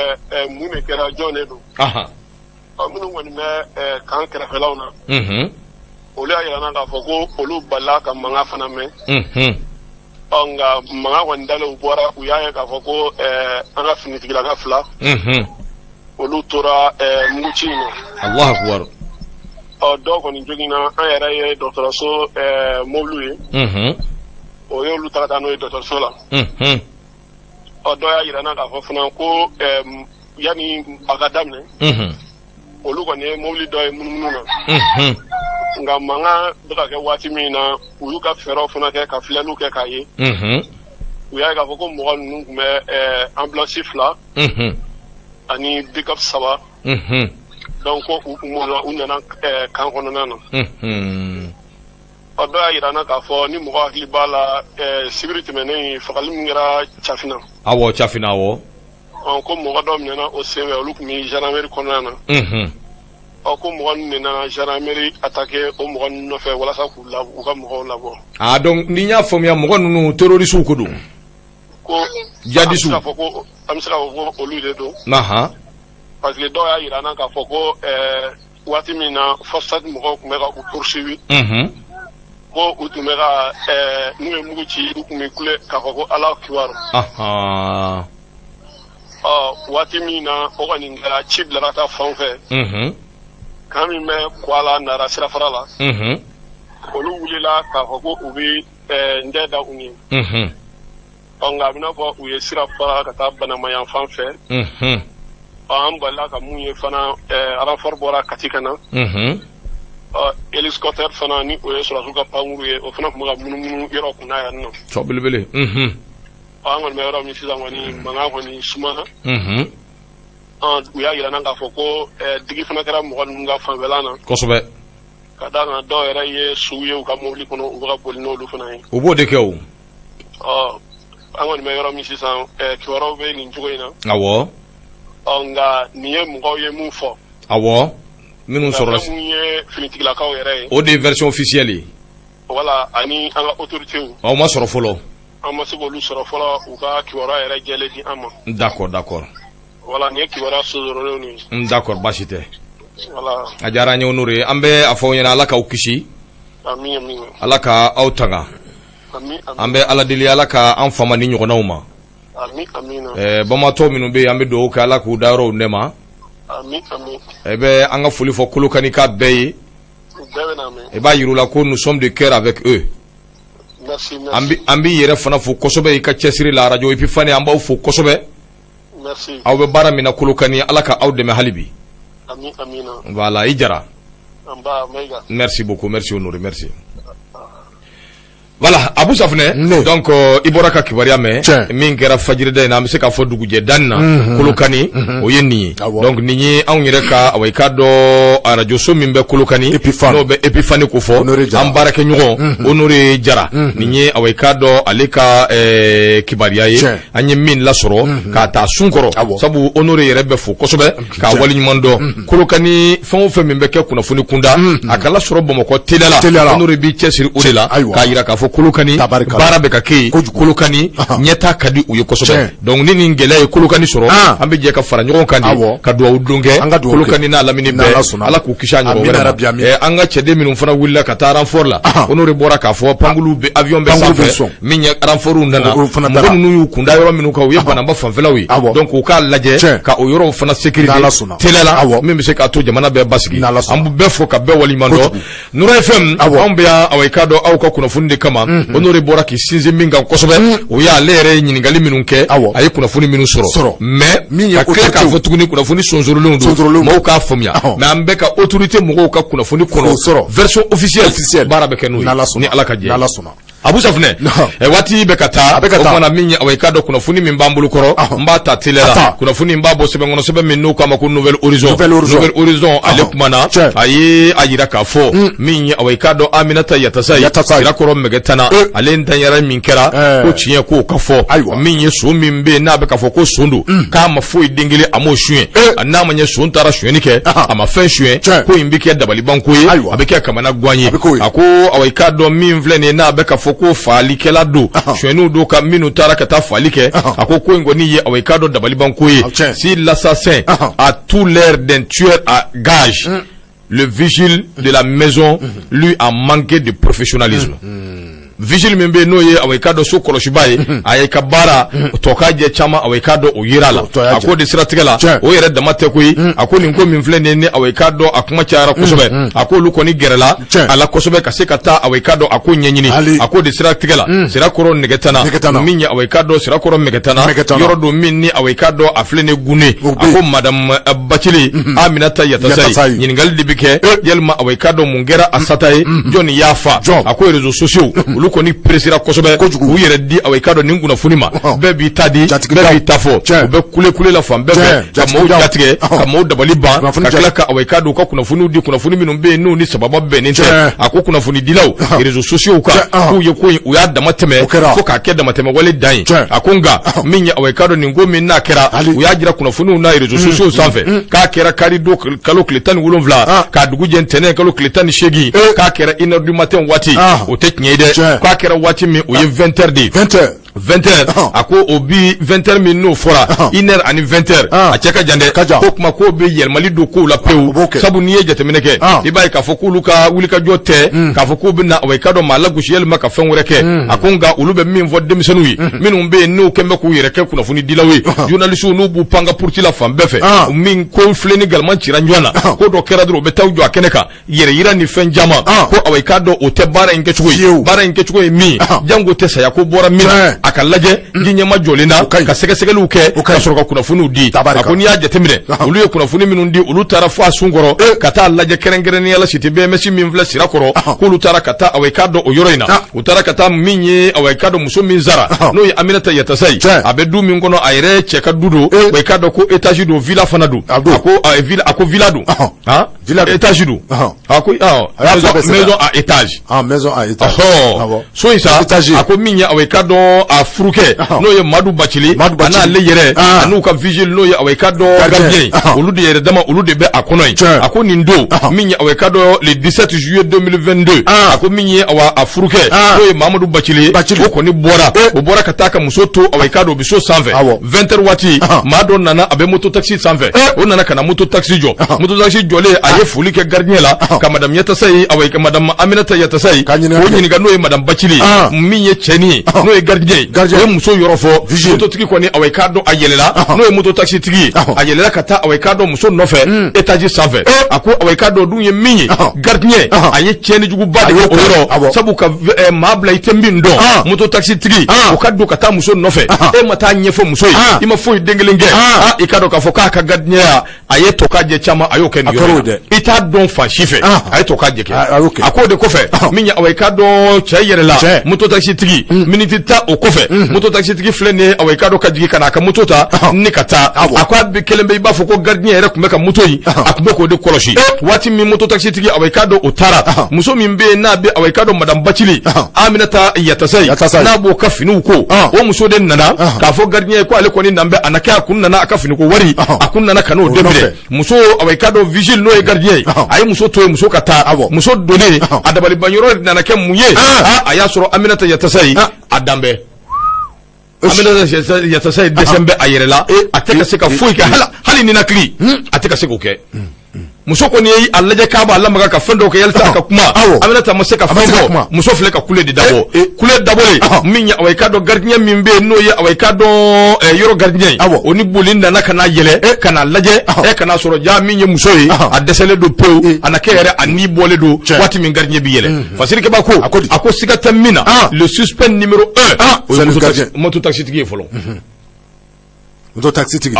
mun de kɛra, jɔn de don? Ɔ, minnu kɔni bɛ camp kɛrɛfɛlaw na. Olu y'a yira n na k'a fɔ ko olu balila ka mankan fana mɛn. Ɔ, nka mankan kɔni dalen, u bɔra, u y'a ye k'a fɔ ko an ka finitigilaka fila. Olu tora muguci in na. Allahu akbar. Ɔ, dɔw kɔni joginna, an yɛrɛ ye dɔgɔtɔrɔso mobiliw ye. O y'olu ta ka taa n'o ye dɔgɔtɔrɔso la. Ɔ, dɔw y'a yira n na k'a fɔ fana ko yanni a ka daminɛ. Olu kɔni ye mobili dɔ ye munumunu na. Nka mankan bɛ ka kɛ waati min na, u y'u ka fɛɛrɛw fana kɛ ka filɛliw kɛ k'a ye. U y'a ye k'a fɔ ko mɔgɔ ninnu tun bɛ ambulance 2. Ani pick-up 3. Donc ko u kun b'o la, u nana camp kɔnɔna na. Ɔ, dɔw y'a yira n na k'a fɔ ni mɔgɔ hakili b'a la, sibiri tɛmɛnen, fagali min kɛra Cafina. Awɔ, Cafina, awɔ. Ɔ, ko mɔgɔ dɔ minɛna o senfɛ, olu tun bɛ gendarmerie kɔnɔna na. Ɔ, ko mɔgɔ ninnu de nana gendarmerie attaquer o mɔgɔ ninnu nɔfɛ walasa k'u u ka mɔgɔw labɔ. Ah, donc ni n y'a faamuya, mɔgɔ ninnu, terroristes ko don. Ko Djihadistes. An bɛ se k'a fɔ ko an bɛ se k'a fɔ ko olu de don. Parce que dɔw y'a jira an na k'a fɔ ko waati min na FORSAT mɔgɔw tun bɛ ka u poursuivi, ko u tun bɛ ka n'u ye mugu ci, u tun bɛ kule k'a fɔ ko Alahu kibaru. Ɔ, waati min na o kɔni kɛra, ci bilara ka taa fan fɛ. Camp min bɛ Kwala Nara sirafara la, olu wulila k'a fɔ ko u bɛ ndɛ da u ɲɛ. Ɔ, nka a bɛ n'a fɔ u ye sira fara ka taa Banama fan fɛ. Ɔ, an balila ka mun ye fana, renfort bɔra Kati ka na. Ɔ, hélicoptère fana, ni o ye sɔrɔdasiw ka pankuru ye, o fana tun bɛ ka munumunu yɔrɔ kunna yan nɔ. Cɔ belebele. Ɔ, an kɔni bɛ yɔrɔ min sisan kɔni, mankan kɔni sumana. U y'a jira n na k'a fɔ ko digi fana kɛra mɔgɔ ninnu ka fanfɛla na. Ka d'a kan, dɔw yɛrɛ ye suw ye u ka mobili kɔnɔ, u bɛ ka boli n'olu fana ye. U b'o de kɛ o. Ɔ, an kɔni bɛ yɔrɔ min sisan, kibaruyaw bɛ nin cogo in na. Ɔ, nka nin ye mɔgɔw ye mun fɔ. Awɔ, minnu sɔrɔla. Mun ye finitigilakaw yɛrɛ ye. O de ye version officielle ye. Voilà, ani an ka autorités. Aw ma sɔrɔ fɔlɔ. An ma se k'olu sɔrɔ fɔlɔ, u ka kibaruya yɛrɛ jɛlen di an ma. D'accord. Voilà, nin ye kibaruya sonsorolenw ye. D'accord, baasi tɛ. Voilà. A diyara an ye, Honore. An bɛ a fɔ aw ɲɛna, Ala k'aw kisi. Ami, ami. Ala ka aw tanga. Ami, ami. An bɛ Ala deli, Ala ka an fama ni ɲɔgɔnnaw ma. Ami, amina. Bamatɔ minnu bɛ yen, an bɛ dugawu kɛ, Ala k'u dayɔrɔw nɛma. Ami, ami. I bɛ an ka foli fɔ Kolokanika bɛɛ ye. U bɛɛ bɛ na mɛn. I b'a yir'u la ko nous sommes de cœur avec eux. Merci, merci. An b'i yɛrɛ fana fo kosɛbɛ i ka cɛsiri la. Radio Epifani, an b'aw fo kosɛbɛ. Merci. Aw bɛ baara min na Kolokani, Ala ka aw dɛmɛ hali bi. Ami, amina. Voilà, i Jara. Anba, Mayiga. Merci beaucoup, merci Honoré, merci. Voilà, Abu Safunɛ, donc i bɔra ka kibaruya mɛn min kɛra fajirida in na, an bɛ se k'a fɔ dugujɛ danni na Kolokani, o ye nin ye. Donc nin ye anw yɛrɛ ka, awa, i k'a dɔn arajo so min bɛ Kolokani, n'o bɛ Epifani ko fɔ, an baarakɛɲɔgɔn Honoré Jara, nin ye, awa, i k'a dɔn ale ka kibaruya ye an ye min lasɔrɔ k'a ta sun kɔrɔ, sabu Honoré yɛrɛ bɛ fo kosɛbɛ k'a waleɲuman dɔn. Kolokani, fɛn o fɛn min bɛ kɛ kunnafoni kunda, a ka lasɔrɔ Bamakɔ teliya la, Honoré b'i cɛsiri o de la k'a yira k'a fɔ Kolokani baara bɛ ka kɛ yen, Kolokani ɲɛtaa ka di u ye kosɛbɛ. Donc ni nin gɛlɛya ye Kolokani sɔrɔ, an bɛ jɛ ka fara ɲɔgɔn kan de ka dugawu don kɛ Kolokani n'a lamini bɛɛ, Ala k'u kisi a ɲɔgɔn wɛrɛ ma. An ka cɛden minnu fana wulila ka taa renfort la, Honoré bɔra k'a fɔ pankulu bɛ, avion bɛ sanfɛ, min ye renfort nana, mɔgɔ ninnu y'u kunda yɔrɔ minnu kan, u ye Banamba fanfɛlaw ye, donc u k'a lajɛ ka o yɔrɔw fana sécuriser teliya la, min bɛ se k'a to jamana bɛɛ basigi. An bɛ bɛɛ fo ka bɛɛ waleɲuman dɔn. Nura FM, anw bɛ yan, awa, i k'a dɔn aw ka kunnafoni de kama. Honoré bɔra k'i sinsin min kan kosɛbɛ, o y'ale yɛrɛ ye ɲininkali minnu kɛ, a ye kunnafoni minnu sɔrɔ, mais ka tila k'a fɔ tuguni kunnafoni sonsorolenw don, maaw k'a faamuya, mais an bɛ ka autorité mɔgɔw ka kunnafoni kɔnɔ, version officielle, baara bɛ kɛ n'o ye ni Ala ka jɛ. Abu Safunɛ, waati bɛ ka taa, o kumana min ye, awa, i k'a dɔn kunnafoni min b'an bolo kɔrɔ, n b'a ta teliya la. Kunnafoni n b'a bɔ sɛbɛn kɔnɔ, sɛbɛn min n'u k'a ma ko Nouvel Horizon. Nouvel Horizon, ale kumana, a ye a yira k'a fɔ min ye, awa, i k'a dɔn Aminata Yatasa ye Sirakɔrɔ Mɛgɛtana, ale ntanyara min kɛra, ko tiɲɛ k'o ka fɔ, min ye son min bɛ yen n'a bɛ k'a fɔ ko son don, k'a ma foyi den kelen a m'o suɲɛ, n'a ma ɲɛ son taara sonyɛni kɛ, a ma fɛn suɲɛ, ko in bɛ kɛ dabalibanko ye, a bɛ kɛ kamana gan ye. A ko, awa, i k'a dɔn min filɛ nin ye, n'a bɛ k'a fɔ ko faalikɛla don, sonyɛniw don, ka minnu taara ka taa faali kɛ, a ko ko in kɔni ye, awa, i k'a dɔn dabalibanko ye. Si l'assassin a tout l'air d'un tueur à gage, le vigile de la maison lui a manqué de professionnalisme. Vigile min bɛ yen, n'o ye, awa, i k'a dɔn so kɔlɔsiba ye, a ye ka baara tɔ k'a jɛ caman, awa, i k'a dɔn o yera la. A ko de siratigɛ la, o yɛrɛ dama tɛ koyi. A ko nin ko min filɛ nin ye, ni, awa, i k'a dɔn a kuma cayara kosɛbɛ, a ko olu kɔni gɛrɛla a la kosɛbɛ ka se ka taa, awa, i k'a dɔn a ko ɲɛɲini. A ko de siratigɛ la, Sirakɔrɔ Nɛgɛtana, min ye, awa, i k'a dɔn Sirakɔrɔ Mɛgɛtana, yɔrɔ don min ni, awa, i k'a dɔn a filɛ nin Gunne. A ko madame Bacili Aminata Yatasa ye, ɲininkali de bɛ kɛ yalima, awa, i k'a dɔn mun kɛra a sata ye, jɔnni y'a fa? A ko réseaux sociaux olu Olu kɔni peresera kosɛbɛ kojugu, u yɛrɛ di, awa, i k'a dɔn nin kunnafoni ma, bɛɛ b'i ta di, bɛɛ b'i ta fɔ, u bɛ kule kule la fan bɛɛ fɛ ka maaw jatigɛ, ka maaw dabali ban, ka tila ka, awa, i k'a dɔn u ka kunnafoniw di, kunnafoni minnu bɛ yen n'u ni sababa bɛnnen tɛ. A ko kunnafonidilaw réseaux sociaux kan, k'u ye ko in, u y'a dama tɛmɛ fo k'a kɛ damatɛmɛ wale dan ye. A ko nka min ye, awa, i k'a dɔn nin ko min n'a kɛra, u y'a jira kunnafoniw na réseaux sociaux sanfɛ k'a kɛra kari don kalo tile 17, k'a dugu jɛ ntɛnɛn kalo tile 18, k'a kɛra 1h du matin waati, o tɛ tiɲɛ ye dɛ. K'a kɛra waati min, o ye 20h de ye. 20 heures, a ko o bi 20 heures min n'o fɔra, 1h ani 20 heures, a cɛ ka jan dɛ. Ko kuma k'o bɛ yɛlɛmali don kow la pewu, sabu n'i ye jateminɛ kɛ, i b'a ye k'a fɔ k'olu ka wulikajɔ tɛ k'a fɔ k'u bɛ na, awa, i k'a dɔn maa lagosi yalima ka fɛn wɛrɛ kɛ. A ko nka olu bɛ min fɔ denmisɛnninw ye minnu bɛ yen n'u kɛn bɛ k'u yɛrɛ kɛ kunnafonidilaw ye, journalistes, n'u b'u pan ka puruti la fan bɛɛ fɛ, min ko filen ni galama cira ɲɔgɔn na, ko dɔ kɛra dɔrɔn u bɛ taa u jɔ a kɛnɛ kan, yɛrɛ yira ni fɛn caman, ko awa, i k'a dɔn o tɛ baara in kɛcogo ye. Baara in kɛcogo ye min ye, jango tɛ saya ko bɔra min na, a ka lajɛ ji ɲɛma jɔlen na, ka sɛgɛsɛgɛliw kɛ, ka sɔrɔ ka kunnafoniw di. A ko n'i y'a jateminɛ, olu ye kunnafoni minnu di, olu taara fo a sun kɔrɔ ka taa lajɛ, kɛrɛnkɛrɛnnenya la cité BMS min filɛ Sirakɔrɔ, k'olu taara ka taa, awa, i k'a dɔn o yɔrɔ in na, u taara ka taa min ye, awa, i k'a dɔn muso min sara, n'o ye Aminata Yatasa ye, a bɛ du min kɔnɔ, a yɛrɛ cɛ ka du don, wa i k'a dɔn ko étage don, villa fana don. A ko villa don, Villa don. Étage don. A ko maison à étage. Ah, maison à étage. Ɔhɔ, so in sa, a ko min ye, awa, i k'a dɔn a furukɛ, n'o ye Madu Bacili, a n'ale yɛrɛ, a n'u ka vigile, n'o ye, awa, i k'a dɔn gardien ye, olu de yɛrɛ dama, olu de bɛ a kɔnɔ yen. A ko nin don min ye, awa, i k'a dɔn le 17 juillet 2022, a ko min ye, awa, a furukɛ, n'o ye Mamadu Bacili, o kɔni bɔra, o bɔra ka taa ka muso to, awa, i k'a dɔn o bɛ so sanfɛ. 20 heures waati, maa dɔ nana, a bɛ moto taxi sanfɛ, o nana ka na moto taxi jɔ. Moto taxi jɔlen, a ye foli kɛ gardien la, ka madame Yatasa ye, awa, ka madame Aminata Yatasa ye, k'o ɲininka, n'o ye madame Bacili ye, min ye cɛnin ye, n'o ye gardien ye, o ye muso yɔrɔ fɔ. Mototigi kɔni, awa, i k'a dɔn a yɛlɛla, n'o ye moto taxi tigi ye, a yɛlɛla ka taa, awa, i k'a dɔn muso nɔfɛ étage sanfɛ. A ko, awa, i k'a dɔn dun ye min ye, gardien a ye tiɲɛni juguba de kɛ o yɔrɔ, sabu ka maa bila i tɛ min dɔn, moto taxi tigi, o ka don ka taa muso nɔfɛ, e ma taa ɲɛfɔ muso ye, i ma foyi den kelen kɛ. I k'a dɔn k'a fɔ k'a ka gardien ya, a ye tɔ ka jɛ caman, a y'o kɛ nin yɔrɔ in, i t'a dɔn fan si fɛ, a ye tɔ ka jɛ kɛ. A k'o de kɔfɛ, min ye, awa, i k'a dɔn cɛ yɛrɛ la, moto taxi tigi, miniti 10 o kɔfɛ, moto taxi tigi filɛ nin ye, awa, i k'a dɔn ka jigin ka na a ka moto ta ni ka taa. A ko a bɛ kelen bɛ, i b'a fɔ ko gardien yɛrɛ tun bɛ ka moto in, a tun bɛ k'o de kɔlɔsi. Waati min moto taxi tigi, awa, i k'a dɔn o taara, muso min bɛ yen n'a bɛ, awa, i k'a dɔn madame Bacili, Aminata Yatasa ye, n'a b'o ka finiw ko, o muso de nana k'a fɔ gardien ye ko ale kɔni nan bɛ a na kɛ, a kun nana a ka finiko wari, a kun nana ka n'o de minɛ. Muso, awa, i k'a dɔn vigile, n'o ye gardien ye, a ye muso to yen, muso ka taa. Muso donnen, a dabaliban yɔrɔ nana kɛ mun ye? A y'a sɔrɔ Aminata Yatasa ye, a dan bɛɛ, Aminata Yatasa ye dɛsɛ bɛ a yɛrɛ la, a tɛ ka se ka foyi kɛ, hali ninakili a tɛ ka se k'o kɛ. Muso kɔni ye a lajɛ k'a b'a lamaga ka fɛn dɔw kɛ yalisa a ka kuma, Aminata ma se ka fɛn fɔ. Muso filɛ ka kule de dabɔ, kule dabɔlen min ye, awa, i k'a dɔn gardien min bɛ yen, n'o ye, awa, i k'a dɔn yɔrɔ gardien ye, o ni boli nana ka na yɛlɛ ka na lajɛ, ka n'a sɔrɔ ja min ye muso ye, a dɛsɛlen don pewu, a na kɛ yɛrɛ a ni bɔlen don. Waati min gardien bi yɛlɛ, Fasiri Keba ko, a ko siga tɛ min na, le suspect numéro 1, o ye moto taxi tigi ye fɔlɔ. Moto taxi tigi.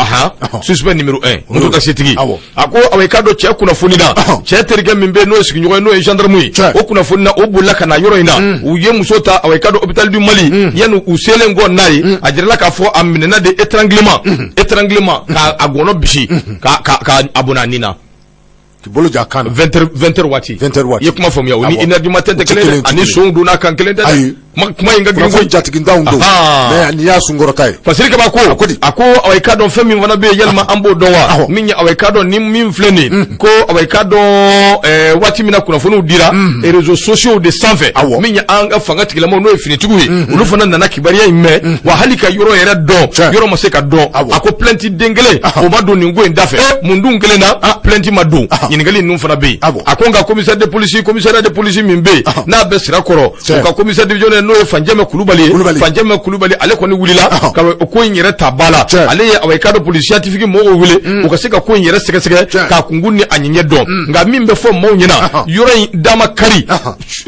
Suspect numéro 1, moto taxi tigi. A ko, awa, i k'a dɔn cɛ kunnafoni na, cɛ terikɛ min bɛ yen n'o ye sigiɲɔgɔn ye, n'o ye gendarme ye, o kunnafoni na, o bolila ka na yɔrɔ in na. U ye muso ta, awa, i k'a dɔn hôpital du Mali. Yanni u selen kɔ n'a ye, a jirala k'a fɔ a minɛna de étranglement, étranglement, k'a gɔnɔ bisi, ka a bɔnna a nin na. K'i bolo ja kan na. 20 heures waati. 20 heures waati. I ye kuma faamuya, o ni 1 heure du matin tɛ kelen ye, ani sonw donna kan kelen tɛ dɛ. Kuma in ka girin koyi. Jatigintanw don. Mais nin y'a sunkɔrɔta ye. Fasiri Kaba ko, a ko, awa, i k'a dɔn fɛn min fana bɛ yen, yalima an b'o dɔn wa? Min ye, awa, i k'a dɔn ni min filɛ nin ye, ko, awa, i k'a dɔn waati min na kunnafoniw dira réseaux sociaux de sanfɛ, min ye an ka fanga tigilamɔgɔw, n'o ye finitigiw ye, olu fana nana kibaruya in mɛn, wa hali ka yɔrɔ yɛrɛ dɔn, yɔrɔ ma se ka dɔn. A ko plainte den kelen o ma don nin ko in da fɛ. Mun dun kelen na plainte ma don? Ɲininkali ninnu fana bɛ yen. A ko nka commissaire de police, commissariat de police min bɛ yen n'a bɛ Sirakɔrɔ, o ka commissaire divisionnaire, n'o ye Fanjɛmɛ Kulubali ye, Fanjɛmɛ Kulubali, ale kɔni wulila ka o ko in yɛrɛ ta ba la. Ale ye, awa, i k'a dɔn police scientifique mɔgɔw wele, u ka se ka ko in yɛrɛ sɛgɛsɛgɛ k'a kunkun ni a ɲɛɲɛ dɔn. Nka min bɛ fɔ maaw ɲɛna, yɔrɔ in da ma kari,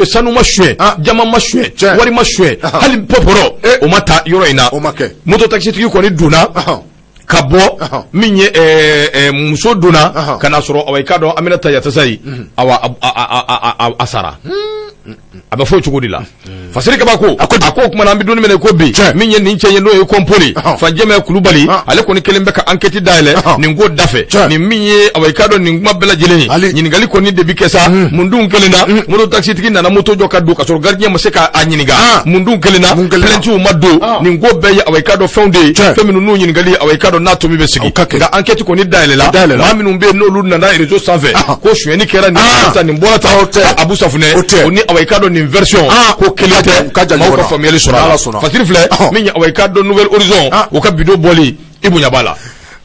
sanu ma suɲɛ, jama ma suɲɛ, wari ma suɲɛ, hali pɔpɔrɔ o ma ta yɔrɔ in na. Moto taxitigi kɔni donna ka bɔ, min ye muso donna ka n'a sɔrɔ, awa, i k'a dɔn Aminata Yatasa ye, awa, a sara. A bɛ fɔ o cogo de la. Fasiri Kabako a ko o tuma na, an bɛ don min na i ko bi, min ye nin cɛ ye, n'o ye Kɔnpoli Fanjɛmɛ Kulubali, ale kɔni kelen bɛ ka enquête dayɛlɛ nin ko dafɛ. Nin min ye, awa, i k'a dɔn nin kuma bɛɛ lajɛlen ye, ɲininkali kɔni de bi kɛ sa. Mun dun kelen na moto taxitigi nana moto jɔ ka don ka sɔrɔ gardien ma se k'a ɲininka? Mun dun kelen na plainte ma don? Nin ko bɛɛ ye, awa, i k'a dɔn fɛnw de ye, fɛn minnu n'u ɲininkali, awa, i k'a dɔn n'a tomi bɛ sigi. Nka enquête kɔni dayɛlɛla. Maa minnu bɛ yen, n'olu nana réseau sanfɛ ko sonyɛni kɛra nin ta, nin bɔra ta, Abu Safunɛ o ni, awa, i k'a dɔn nin version ko kelen tɛ, maaw ka faamuyali sɔrɔ a la. Fasiri filɛ min ye, awa, i k'a dɔn Nouvel Horizon, o ka bidon bɔli, i bonya b'a la.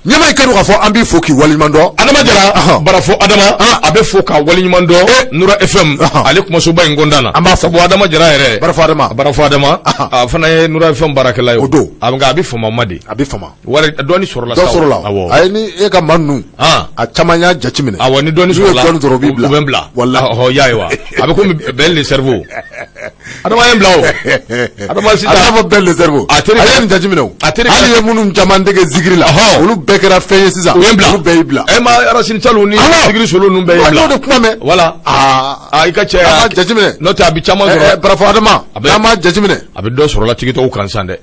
Ɲɛma, i ka dɔn k'a fɔ an b'i fo k'i waleɲuman dɔn. Adama Jara Barafo, Adama, a bɛ fo k'a waleɲuman dɔn Nura FM, ale kumasoba in kɔnɔna na. An b'a fɔ. Sabu Adama Jara yɛrɛ, Barafo Adama, Barafo Adama, a fana ye Nura FM baarakɛla ye. O don. Nka a bɛ fama ma de. A bɛ fama. Wari dɔɔni sɔrɔla. Dɔ sɔrɔla. Awɔ. A ye ni e ka maa ninnu, a caman y'a jateminɛ. Awɔ, ni dɔɔni sɔrɔla, n'u ye dɔɔni sɔrɔ, u b'i bila. U bɛ n bila. Walahi. Ɔhɔ, y'a ye wa, a bɛ komi Ben le cerveau. Adama ye n bila o. Adama sisan. A b'a fɔ Ben le cerveau. A teri. Ale ye nin jateminɛ o. A teri. Hali ye minnu caman dege zikiri la. Olu bɛɛ kɛra fɛn ye sisan. U ye n bila. Olu bɛɛ y'i bila. E ma Racine Saliw ni zikiri solo ninnu bɛɛ ye n bila. A y'o de kuma mɛn. Voilà. Aa, i ka cɛ. An b'a jateminɛ. N'o tɛ, a bɛ caman sɔrɔ. Barafo Adama. N'an b'a jateminɛ. A bɛ dɔ sɔrɔ la tigitɔw kan sisan dɛ.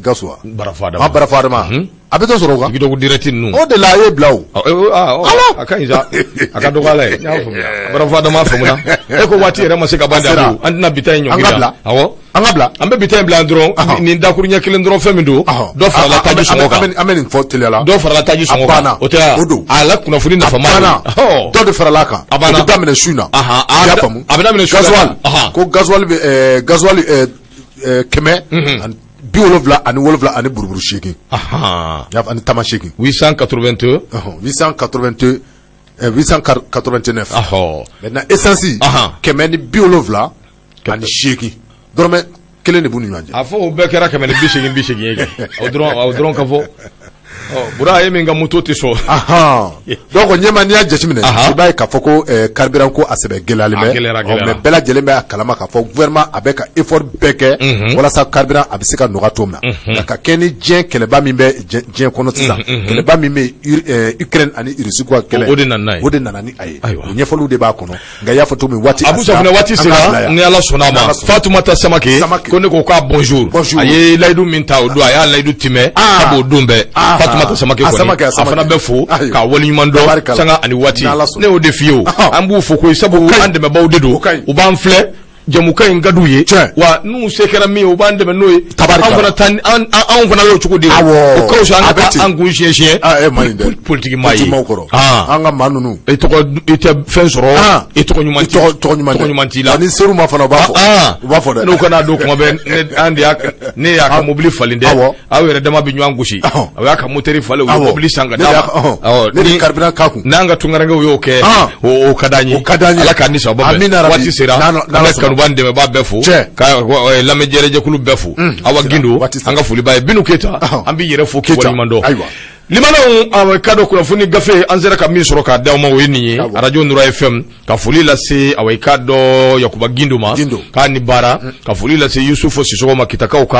Gasuwa. Barafo Adama. Barafo Adama. A bɛ dɔ sɔrɔ o kan. Tigitɔw direct ninnu. O de la a ye bila o. Ala! A ka ɲi sa. A ka dɔgɔ Ala ye. N y'a faamuya. Barafo Adama faamuna. E ko waati yɛrɛ ma se ka ban. A sera. An tɛna bi ta in ɲɔngiri. An ka bila. Awɔ. An ka bila. An bɛ bi ta in bila yan dɔrɔn. Nin dakuruɲɛ kelen dɔrɔn, fɛn min don. Dɔ farala taji sɔngɔ kan. An bɛ nin fɔ teliya la. Dɔ farala taji sɔngɔ kan. A banna. O tɛ wa? O don. A la kunnafoni nafama. A banna. Dɔ de farala a kan. A banna. O bɛ daminɛ su in na. I y'a faamu. A bɛ daminɛ su in na. Gasoil. Ko gasoil bɛ gasoil 177 ani buruburu 8. Ani tama 8. 882. 882. 889. Maintenant essence, 178, dɔrɔmɛ kelen de b'u ni ɲɔgɔn cɛ. A fɔ o bɛɛ kɛra 180 80 ye kɛ. O dɔrɔn ka fɔ. Bura ye min ka moto tɛ sɔn. Donc ɲɛma, n'i y'a jateminɛ, i b'a ye k'a fɔ ko carburant ko a sɛbɛ gɛlɛyalen bɛ, mais bɛɛ lajɛlen bɛ a kalama k'a fɔ gouvernement a bɛ ka effort bɛɛ kɛ walasa carburant a bɛ se ka nɔgɔya cogo min na, nka ka kɛ ni diɲɛ kɛlɛba min bɛ diɲɛ kɔnɔ sisan, kɛlɛba min bɛ Ukraine ani Russie ka kɛlɛ, o de nana n'a ye. O de nana ni a ye. O ɲɛfɔliw de b'a kɔnɔ. Nka i y'a fɔ cogo min, waati Abu Safunɛ, waati sera. Ni Ala sɔnna a ma, Fatumata Samake ko ne ko k'a bonjour. A ye layidu min ta o don, a y'a layidu timɛ a b'o don bɛɛ. Fatumata Samake kɔni, a fana bɛ fo k'a waleɲuman dɔn sanga ani waati. Ne y'o de f'i ye o, an b'u fo koyi, sabu an dɛmɛbaw de don, u b'an filɛ, jɛmukan in ka d'u ye wa. N'u se kɛra min ye, u b'an dɛmɛ n'o ye. Anw fana ta, anw fana y'o cogo di? O ka fisa an ka taa an kun siɲɛ siɲɛ politiki maa ye. An ka maa ninnu. I tɔgɔ, i tɛ fɛn sɔrɔ, i tɔgɔ ɲuman, tɔgɔ ɲuman t'i la. Ni seru ma fana, u b'a fɔ, u b'a fɔ dɛ. N'u kana don kuma bɛɛ, ne an de y'a, ne y'a ka mobili falen dɛ. Aw yɛrɛ dama bɛ ɲɔgɔn gosi, aw y'a ka moteri falen, u ye mobili san ka d'a ma. Ne de carburant k'a kun. N'an ka tunkarankew y'o kɛ, o ka d'an ye. O ka d'an ye. Ala k'an ni sababa bɛn. Waati sera, an bɛ kanuba dɛmɛbaa bɛɛ fo, ka lamɛnjɛrɛjɛkulu bɛɛ fo. Awa Gindo, an ka foli b'a ye. Binu Keyita, an b'i yɛrɛ fo k'i waleɲuman dɔn. Limanaw, ka dɔn kunnafoni gafe an sera ka min sɔrɔ k'a d'aw ma, o ye nin ye, arajo Nura FM. Ka foli lase, awa, i k'a dɔn Yakuba Gindo ma, k'a ni baara. Ka foli lase Yusufu Sisɔgɔ ma, Kitakaw ka